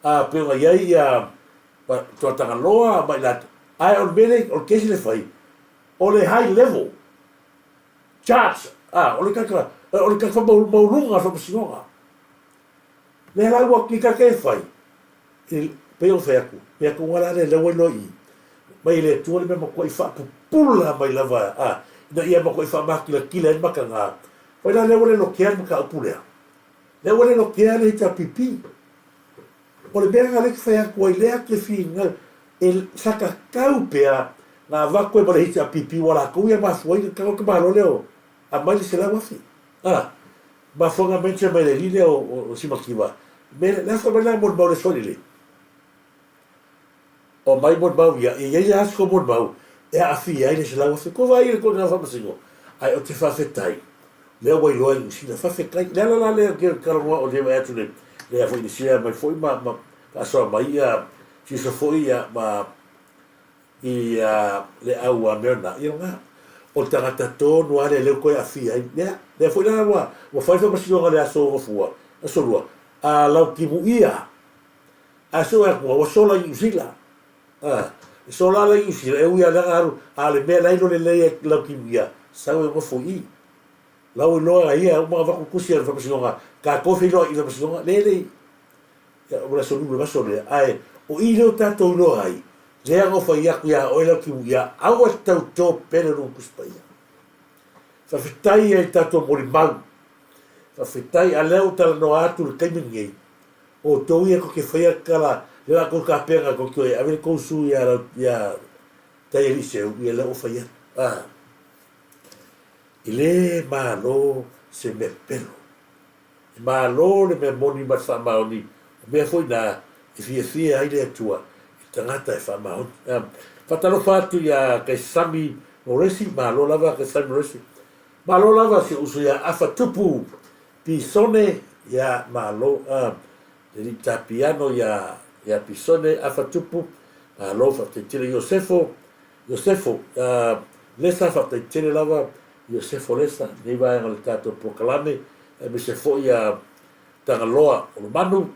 a pei ona i ai ia Tuatagaloa ma i latou, ae o le mea lea, o le case lea e fai, o le high level charge, a, o le kaka, o le kaka maualuga o le faamasinoga. Lea la ua kikake e fai, e pei ona fai atu, mea tonu lava la lea, lea ua iloa i i, mai e le Atua le mea matuai faapupula mai lava, a, ina ia matuai faamakilatila ai le mataga. Fai la lea ua le lotea le mataupu lea. Lea ua le lotea le HRPP. O le mea lena lea e te fai atu ai, lea te finau, e sa tatau pea na avatu ai ma le HRPP ua latou ia mafua ai na tago le tamaloa lea o aumai le 100,000. A, mafua na mention mai le alii lea o Simakiva, me lea fai mai la molimau le soli le. O mai molimau ia, e iai lava siko molimau e aafia ai le 100,000. Ko vaai i le koina faamasino, ae ou te faafetai, lea ua iloa e Niu Sila, faafetai. Le ala la lea ou te talanoa o lea atu le lea foi le share mai foi ma ma faasoa mai ia siso foi ia ma i le au a mea na, ia lena. O le tagata tonu lava lea lea ua toe aafia ai. Lea, lea foi la ua ua fai le faamasinoga i le aso Gafua, aso Lua, a Lautimuia, a sue atu ua sola i Niu Sila. A, E sola la i Niu Sila, e ui lava leaga alu, a o le mea la e iloa lelei ai lau timuia, sau e nofo i i. La ua iloa e ia, uma ona avatu le tusi a le Faamasinoga, tatou e feiloai i le Faamasinoga, le le ia o le aso lua le aso lea, ae o i lea ua tatou iloa ai, lea na ou fai atu ia oe lau timuia, aua e te tauto pele lou Tusi Paia. Faafetai ai i tatou molimau. Faafetai, a lea ua talanoa atu i le taimi lenei, o outou ia tou te faia tala, lea o le a tou tapena tou te o e ave le tou sui ia ia Taialii Seu, ia lea ua fai atu. A, e le malo se mea pepelo. E malo le mea moni ma le faamaoni, o mea foi na e fiafia ai le Atua i tagata e faamaoni. A, faatalofa atu ia Kaisami Moresi, malo lava Kaisami Moresi. Malo lava si ou uso ia Afa Tupu Pisone, ia malo a, le alii ta piano ia ia Pisone Afa Tupu, malo faafetai tele Iosefo, Iosefo, a, Lesa faafetai tele lava Iosefo Lesa, lenei vaega o le tatou polokalame, aemaise foi ia Tagaloa Olomanu,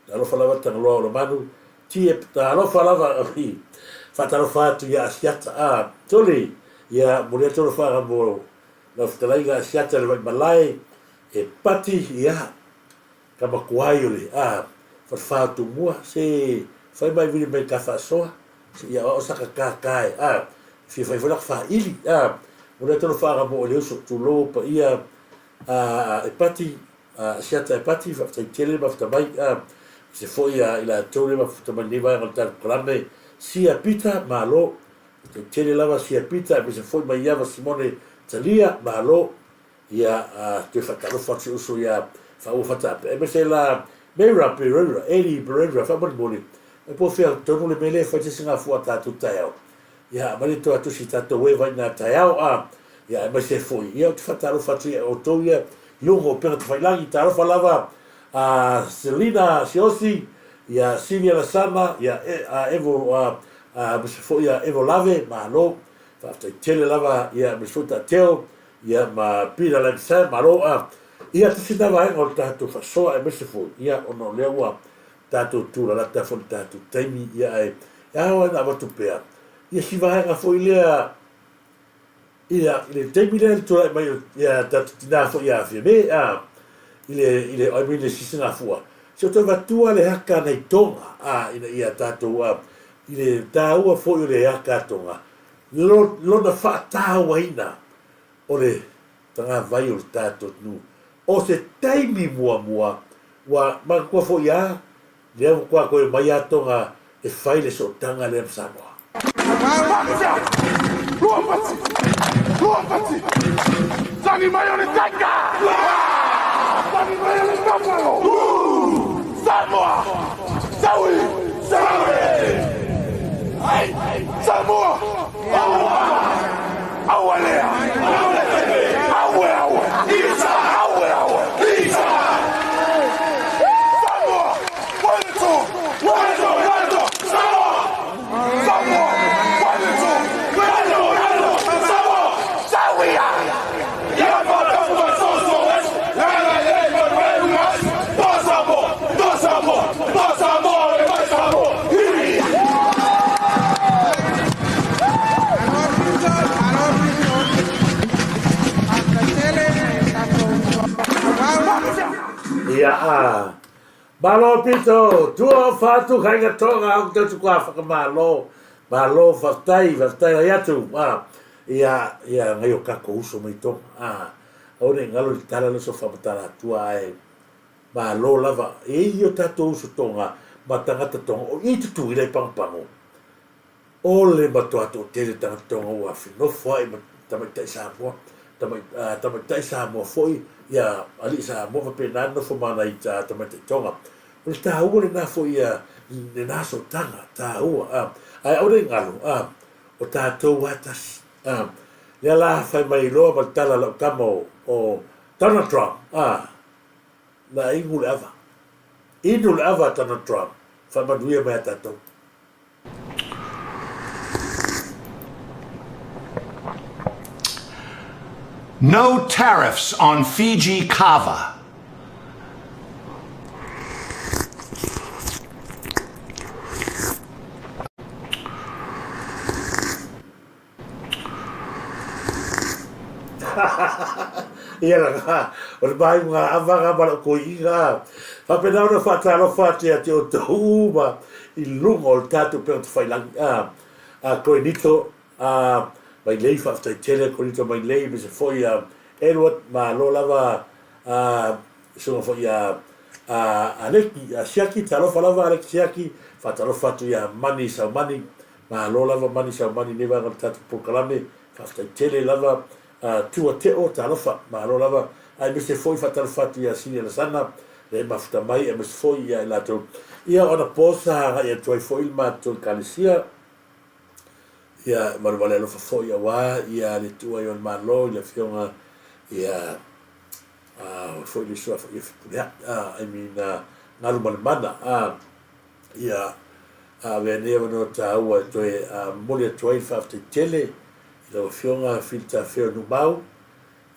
Talofa lava Tagaloa Olomanu, Tie, talofa lava, faatalofa atu ia Asiata, a, Tuli, ia momoli atu alofaga mo lau fetalaiga Asiata le Vaimalae, e Pati, ia, tama tuai o le, a, falefa o Tumua, se fai mai vili mai ta faasoa, se ia aoao saka kaka e, a, fia fai foi laka faili, a, momoli atu alofaga mo le uso, tulou paia, a, e Pati, a, Asiata e Pati, faafetai tele mafuta mai, a, se foi a i latou le mafuta mai lenei vaega o le tatou kalame, Sia Pita, malo, faafetai tele lava Sia Pita, aemaise foi Maiava Simone Talia, malo, Ia, a, toe faatalofa atu si uso ia Faaua Fataape, aemaise la Meira Pereira, Eddie Pereira, faamolemole, e po fea tonu le mea lea e fai se sigafua a tatou taeao. Ia, aumai le toe atusi i tatou e vai nā taeao, a, ia, aemaise foi, ia, ou te faatalofa atu ia outou ia i luga o upega tafailagi, talofa lava a Selina Siosi, ia Silia Lasana, ia, e, a Evo, a, a, aemaise foi ia Evo Lave, malo, faafetai tele lava, ia, aemaise foi Taateo, Ia ma Peter Lamsam, malo a. Ia tasi lena vaega o le tatou faasoa aemaise foi, ia ona o lea ua tatou tulalata foi i le tatou taimi, ia ae e ao lava ona avatu pea ia si vaega foi lea ia i le taimi lea i le tulai mai o ia tatou tina foi ia Fiame a i le i le I mean le sisigafua, se o toe avatua le haka nai Tonga a ina ia tatou a i le taua foi o le haka a Tonga lona faatauaina o le tagavai o le tatou atunuu. O se taimi muamua ua manatua foi a lea ua matua toe omai a Tonga e fai le sootaga lea ma Samoa. Samoa! Aua lea! Aue, aue! Aue, aue! Samoa! Wanato! Wanato! Wanato! Samoa! Samoa! Wanato! Wanato! Wanato! Samoa! Sauia! Ia whakapua soso! Lala le manuelu! Samoa! Samoa! Samoa! Samoa! Ia a. Malo pito, tua o whātu kainga tonga au te tuku a whakamalo. Malo whaftai, whaftai ai atu. A, ia, ia ngai o kako uso mai tonga. A, au nei ngalo i tala le so whamatara atua ai. Malo lava, e i o tatou uso Tonga ma tagata Tonga o i Tutuila i Pagopago. O le matua toatele tagata Tonga ua finofo ai ma tamaitai Samoa, tamaitai Samoa foi, ia alii Samoa faapena nofo ma nai tamaitai Tonga. O le taua lena foi ia lena sootaga, taua, a, ae aua ne i galo, a, o tatou lava tasi, a. Lea la fai mai loa ma le tala a lau tama o, o Donald Trump, a, Na inu le ava. Inu le ava a Donald Trump. Faamanuia mai a tatou. No tariffs on Fiji kava. Ia lana, o le maaiuga avaga ma lau toeaina. Faapena ona faatalofa atu ia te outou uma i luga o le tatou upega tafailagi. A Korinito a Mailei, faafetai tele Korinito Mailei, aemaise foi ia Edward, malo lava a susuga foi ia Aleki, a Siaki, talofa lava Aleki Siaki, faatalofa atu ia Mani Saumani, malo lava Mani Saumani i lenei vaega o le tatou polokalame, faafetai tele lava Tua Teo, talofa, malo lava, aemaise foi faatalofa atu ia Sini Alesana, le mafuta mai, aemaise foi ia i latou. Ia o anapo sa agai atu ai foi le matou Ekalesia, ia valevale alofa foi aua ia le tuua ai o le Malo i le Afioga ia foi le suafa ia Fepuleai, I mean Galumalemana, ia avea nei avanoa taua e toe momoli atu ai le faafetai tele i lau Afioga Fili Tafeo Numau,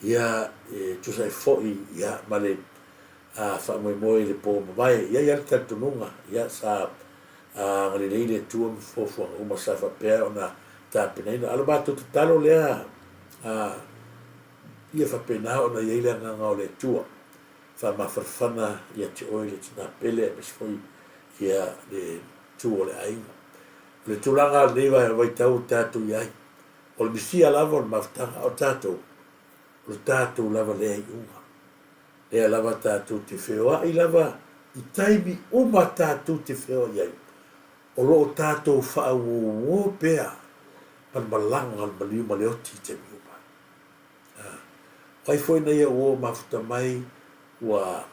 ia e tusa ai foi ia ma le faamoemoe i le po mavae. E i ai lava le talitonuga, ia sa agalelei le Atua ma fuafuaga uma sa faapea ona tapenaina. A o le matou tatalo lea, ia faapena ona i ai le agaga o le Atua faamafanafana ia te oe le tina pele aemaise foi ia le tu o le aiga. O le tulaga o lenei vaitau ua tatou i ai, o le Misia lava o le mafutaga, a o tatou, o le tatou lava lea iuga. Lea lava tatou te feoai lava i taimi uma tatou te feoai ai, o lo o tatou faauouo pea ma le malaga o le maliu ma le oti i taimi uma. O ai foi na ia uo mafuta mai ua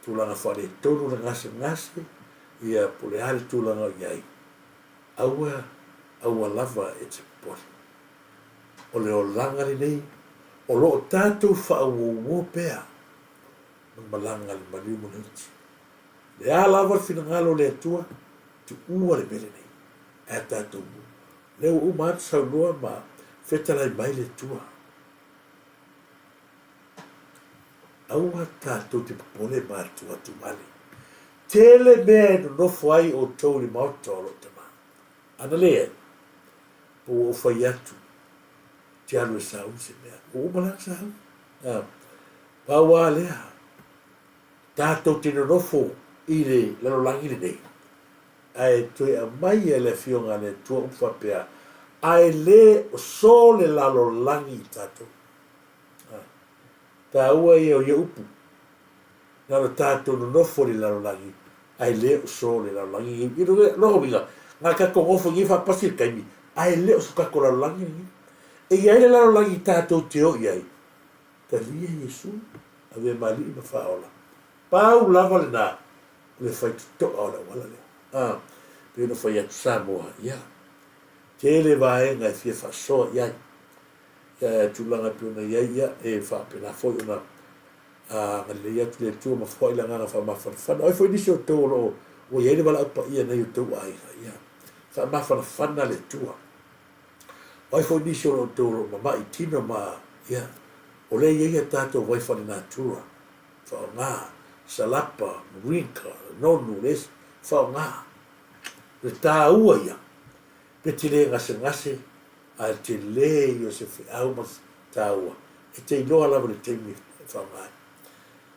tulaga faaletonu le gasegase, ia po o le a le tulaga o i ai, aua, aua lava e te popole. O le olaga lenei o lo o tatou faauouo pea ma malaga le maliu ma le oti. O le a lava le finagalo o le Atua, tuua le mea lenei, ae tatou lea ua uma atu saunoa ma fetalai mai le Atua. Aua tatou te popole ma atuatu vale. Tele mea e nonofo ai outou i le maota o lou tama. Ana leai, po ua ou fai atu, te alu e sauni se mea. Ua uma la ona sauni. Pau lava lea, tatou te nonofo i le lalolagi lenei, ae toe aumai e le Afioga a le Atua upu faapea, Ae le o so le lalolagi i tatou. Taua ia o ia upu, na ona tatou nonofo i le lalolagi, ae le o so le lalolagi. I lona uiga, na tatou nofo i nei faapasi le taimi, ae le o so tatou lalolagi lenei. E i ai le lalolagi tatou te o i ai, talia Iesu, avea ma Alii ma Faaola. Pau lava lena o le faitotoa o le auala lea. A, pei ona fai atu Samoa, ia, tele vaega e fia faasoa i ai. Ia, tulaga e pei ona i ai, ia, e faapena foi ona agalelei atu le Atua ma foai le agaga faamafanafana. O ai foi nisi o outou o lo o ua i ai le valaau paia nei o outou aiga, ia, faamafanafana le Atua. O ai foi nisi o lo outou o lo o mama'i tino ma, ia, o lea e i ai a tatou vai faalenatura, faaaoga, salapa, moringa, nonu, le isi, faaaoga. O le taua ia, pe te le gasegase, ae tele ia o se feau ma se taua, e te iloa lava i le taimi e faaaoga ai.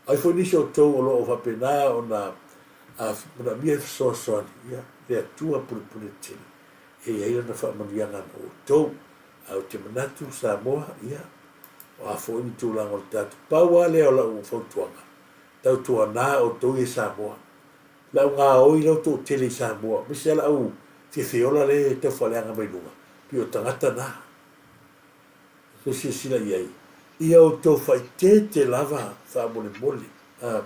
Ai foi nisi o outou o lo o faapena ona manaomia le fesoasoani, ia, le Atua pulepule tele, e i ai Lana faamanuiaga mo outou. Ae ou te manatu, Samoa, ia, o a foi ni tulaga o le tatou, pau lava lea o lau fautuaga, tautuana outou ia Samoa, le au gaoi lea ua toatele i Samoa, aemaise lava le au fiafiola lea e taufaaleaga mai luga, pei o tagata na. Toe silasila i ai, ia outou faaeteete lava faamolemole, a,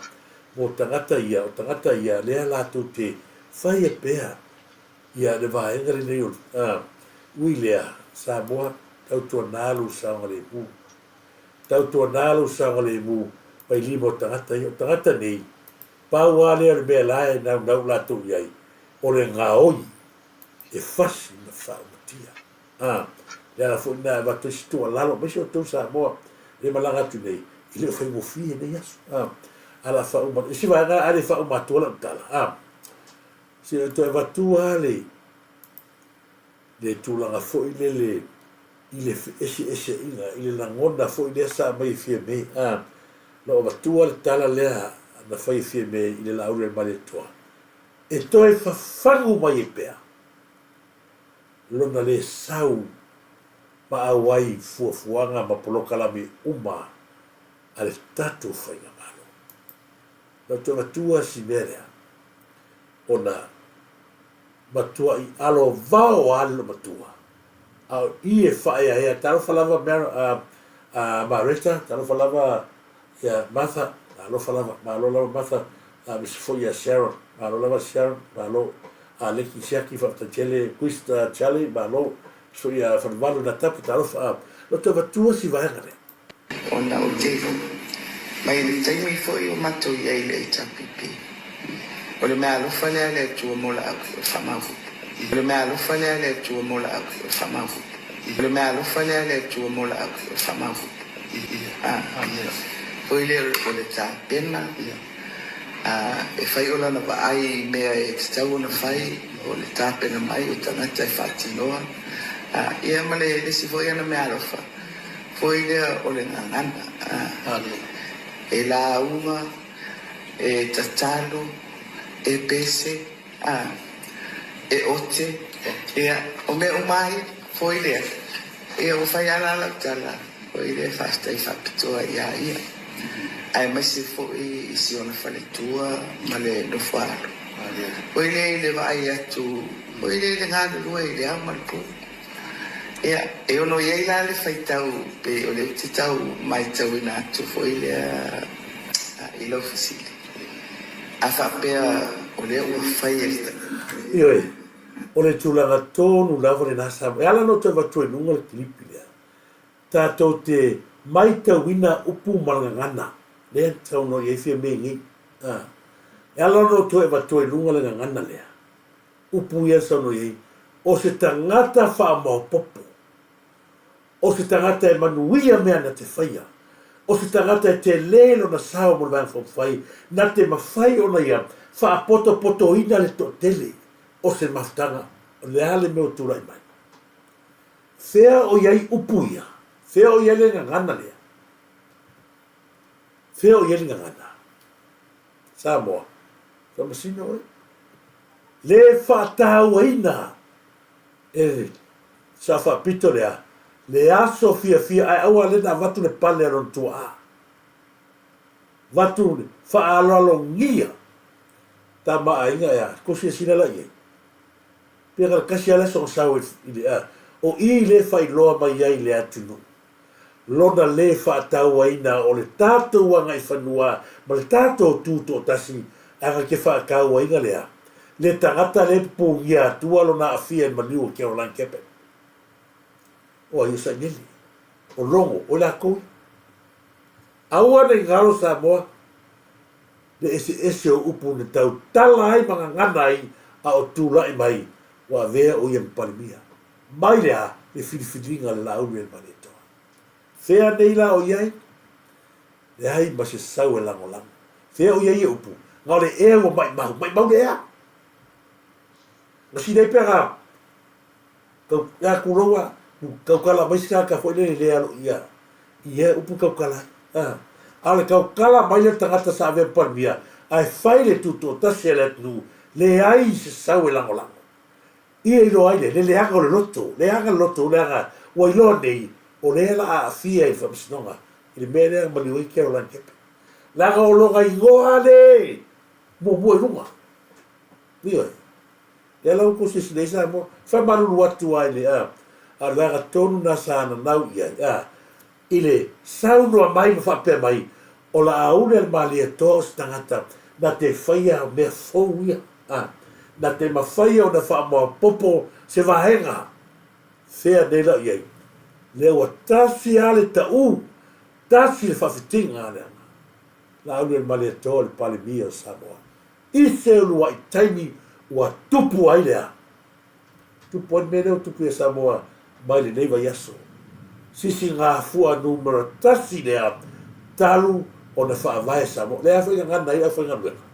mo tagata ia, o tagata ia lea latou te faia pea ia le vaega lenei o le, a, ui lea, Samoa, tautuana lou saogalemu. Tautuana lou saogalemu mai lima o tagata ia. O tagata nei, Pau lava lea o le mea la e naunau latou i ai, o le gaoi e fasi ma faaumatia. A, le ala foi lena e avatu ai se tuualalo, aemaise outou Samoa lea e malaga atu nei, e le o faigofie nei aso. A, a la faauma, isi vaega a le faauma atua lau tala, a, se toe avatua lava le, le tulaga foi lele. i le feeseeseaiga, i le lagona foi lea sa aumai e Fiame, a, na ou avatua le tala lea na fai e Fiame i le Laauli a le Malietoa, e toe fafagu mai ai pea lona le sau ma auai i fuafuaga ma polokalame uma a le tatou Faigamalo. Na ou toe avatua si mea lea, ona matuai alo vao lava le loomatua, a o i e faaeaea, talofa lava Mareta, talofa lava ia Martha, talofa lava, malo lava Martha, aemaise foi ia Sharon, malo lava Sharon, malo, Aleki Siaki, faafetai tele, Krista Charlie, malo, aemaise foi ia Fanuvalu Natapu, talofa, na toe avatua si vaega lea. Ona ou te mai le taimi foi o matou i ai i le HRPP. O le mea alofa lea a le Atua mo laau o le faamaupu. O le mea alofa lea a le Atua mo laau o le faamaupu. O le mea alofa lea a le Atua mo laau o le faamaupu. A, foi lea o le tapena, a, e fai o lana vaai i mea e tatau ona fai, o le tapena mai o tagata e faatinoa, a, ia ma le isi foi ana mea alofa. Foi lea o le gagana, a. E lauga, e tatalo, e pese, a. E ote, ia, o mea uma lava ia, foi lea, ia ua fai lava la lau tala, foi lea faafetai faapitoa ia ia, aemaise foi i si ona faletua ma le nofoaalo. Foi lea i le vaai atu, foi lea i le galulue i le ao ma le po. Ia, e ono i ai la le faitau pei o lea ou te tau maitauina atu foi lea i lau fesili. A faapea o lea ua fai e le. Ioe, o le tulaga tonu lava lena sa. E ala ona ou toe avatu ai i luga le kilipi lea, tatou te maitauina upu ma le gagana lea na saunoa i ai Fiame nei. E ala ona ou toe avatu ai i luga le gagana lea, Upu ia na saunoa i ai, O se tagata faamaopopo, o se tagata e manuia mea na te faia, o se tagata e tele lona sao mo le Vaega Faaupufai, na te mafai ona ia faapotopotoina le toatele o se mafutaga, o le a le mea ua tulai mai? Fea o i ai upu ia? Fea o i ai le gagana lea? Fea o i ai le gagana? Samoa, faamasino oe. Le faatauaina e le Sao Faapito lea le aso fiafia ae aua lea na avatu le pale a lona tuaa. Avatu le faaaloalogia tama aiga ea, ko silasila la i ai. Pei na kasi lava le aso na sau i le a, o i le faailoa mai ai i le atunuu lona lē faatauaina o le tatou agaifanua ma le tatou tutoatasi aga ke faatauaina lea le tagata lē pupugia atua lona aafia i le maliu o Caroline Keppen. O ai o Sainele? O Logo? O i lakou ia. Aua nei galo Samoa le eseese o upu na tautala ai ma gagana ai a o tulai mai ua avea o ia ma Palemia. Mai le a le filifiliga a le Laauli a le Malietoa. Fea nei la o i ai? Leai ma se sau e lagolago. Fea o i ai e upu, na o le ea ua maimau, maimau le ea. Na sili ai pea na kau, ea kulou a, taukala mai se tagata foi lele le alo ia, i ea upu taukala ai. A, a o le taukala mai le tagata sa avea ma Palemia, ae fai le tutoatasi a le atunuu, leai se sau e lagolago. Ia iloa ai le le leaga o le loto, leaga le loto leaga ua iloa nei o lea la a aafia i le faamasinoga i le mea lea na maliu ai Caroline Kepe. Leaga o lona igoa le muamua i luga. Ioe. Lea la ua tou silasila ai Samoa. Faamalulu atu lava i le a, a o le vaega tonu lena sa nanau i ai, a, i le saunoa mai ma faapea mai, o Laauli-a-le-Malietoa o se tagata na te faia mea fou ia, a, na te mafaia ona faamaopopo se vaega fea nei la o i ai, lea ua tasi lava le taʻu, tasi le faafitiga a le aga. Laauli-a-le-Malietoa o le Palemia o Samoa. I se uluai taimi ua tupu ai le a? Tupu ai le mea lea ua tupu ia Samoa mai lenei vaiaso. Sisigafua numera tasi lea talu ona faavae Samoa. Lea foi gagana ai le aufaigaluega.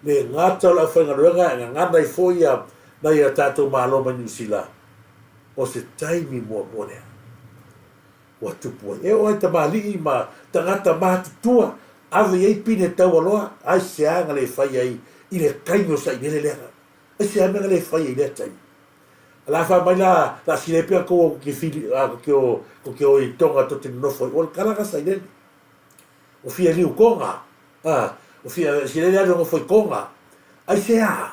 Le gata o le aufaigaluega e gagana ai foi ia nai a tatou malo mai Niu Sila, o se taimi muamua lea. ua tupu ai. E oo ai tamalii ma tagata matutua ave i ai pine taualoa, aisea na le fai ai i le taimi o sailele lea? Aisea mea na le fai ai i lea taimi? O le a fai mai la, la sile pea kou ke fili, a ke o, ke o i Tonga to te nonofo ai, o le kala na sailele. O fia liu Konga, a, o fia silele alu nofo i Konga. Aisea?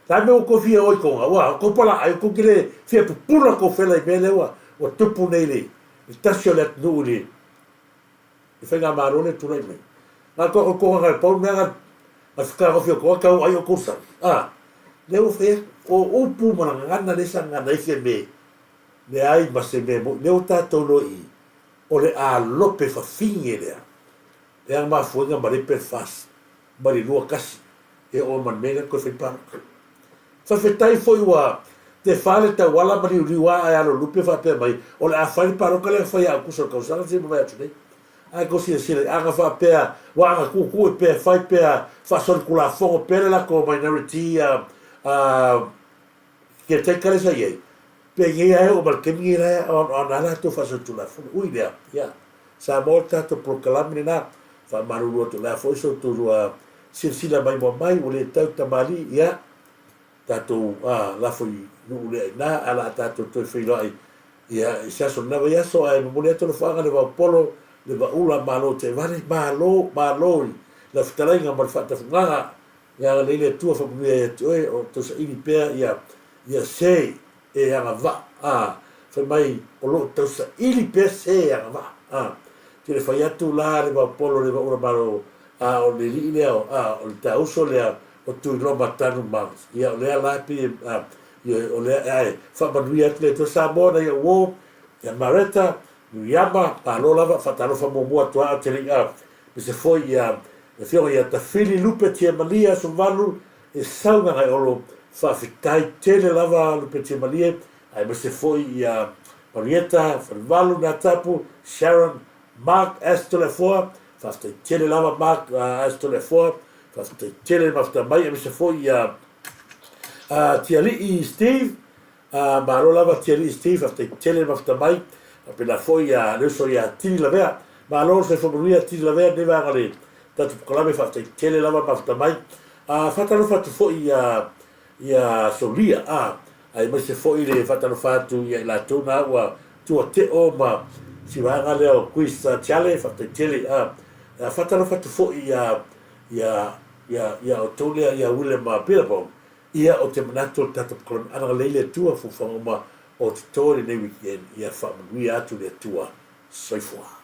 La mea ua kou fia o i Konga, ua, o kou pala ai, o kou ke le fia pupula kou fela i mea lea ua, ua tupu nei le, le tasi o le atunuu i le, i faigamalo lea tulai mai. Na tou ko konga ka pau mea na whakagofi o koa kau ai o kou sami. A, lea ua fai atu, o upu ma le gagana lea sa gagana ai Fiame, leai ma se mea moni, lea ua tatou iloa i i, o le alope fafine lea, lea na mafua ai ona malepe le FAST mai le 21 e oo ma le mea lea na toe fai palota. Faafetai foi ua tefa le tauala ma liuliu a ae alo lupe faapea mai o le a fai le palota lea na fai ia Aukuso le tausaga na se i mavae atu nei. Ae tou silasila i ana faapea ua ana tuutuu pea fai pea faasolitulafono pea le latou minority caretaker lea sa i ai penei lava e oo mai le taimi nei la e aoaoa latou faasolitulafono. Ui lea, ia Samoa le tatou polokalame lena faamalulu atu o le a foi so outou silasila maimoa mai ua le tau tamalii, ia tatou lafo i nuu lea i ina ae o le a tatou toe feiloai ia i se aso lena vaiaso ae momoli atu alofaga le vaopolo le vaula malo taivale malo malo i lau fetalaiga ma le faatafugaga ia agalelei le Atua faamanuia ia te oe o tau saili pea ia ia se e agavaa a fai mai o loo tau saili pea se e agavaa a te le fai atu la le vaopolo le vaula malo a o le alii lea a o le tauso lea o Tuiloma Tanu ma ia o lea la e pei a ia o lea ae faamanuia atu le Atua Samoa na ia uo ia Mareta Miriama malo lava faatalofa muamua atu a o te lei a mese foi ia le afioga ia Tafili Lupe Tiamalie aso 8 e sau Gagaeolo faafetai tele lava Lupe Tiamalie aemaise foi ia Marieta Falevalu Natapu Sharon Mark S. Toleafoa, faafetai tele lava Mark S. Toleafoa, faafetai tele le mafuta mai, aemaise foi ia Tialii Steve, malo lava Tialii Steve, faafetai tele le mafuta mai, faapena foi ia le uso ia Tili Lavea, malo le soifua manuia Tili Lavea, lenei vaega o le tatou polokalame, faafetai tele lava le mafuta mai. Faatalofa atu foi ia ia Solia, aemaise foi le faatalofa atu ia i latou na ua tuateo ma si vaega lea o Chris Tiale, faafetai tele. Faatalofa atu foi ia ia ia ia outou lea ia William Billabong, ia ou te manatu o le tatou polokalame agalelei le Atua fuafuaga uma o totoe lenei weekend, ia faamanuia atu le Atua. Soifua.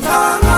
Tanga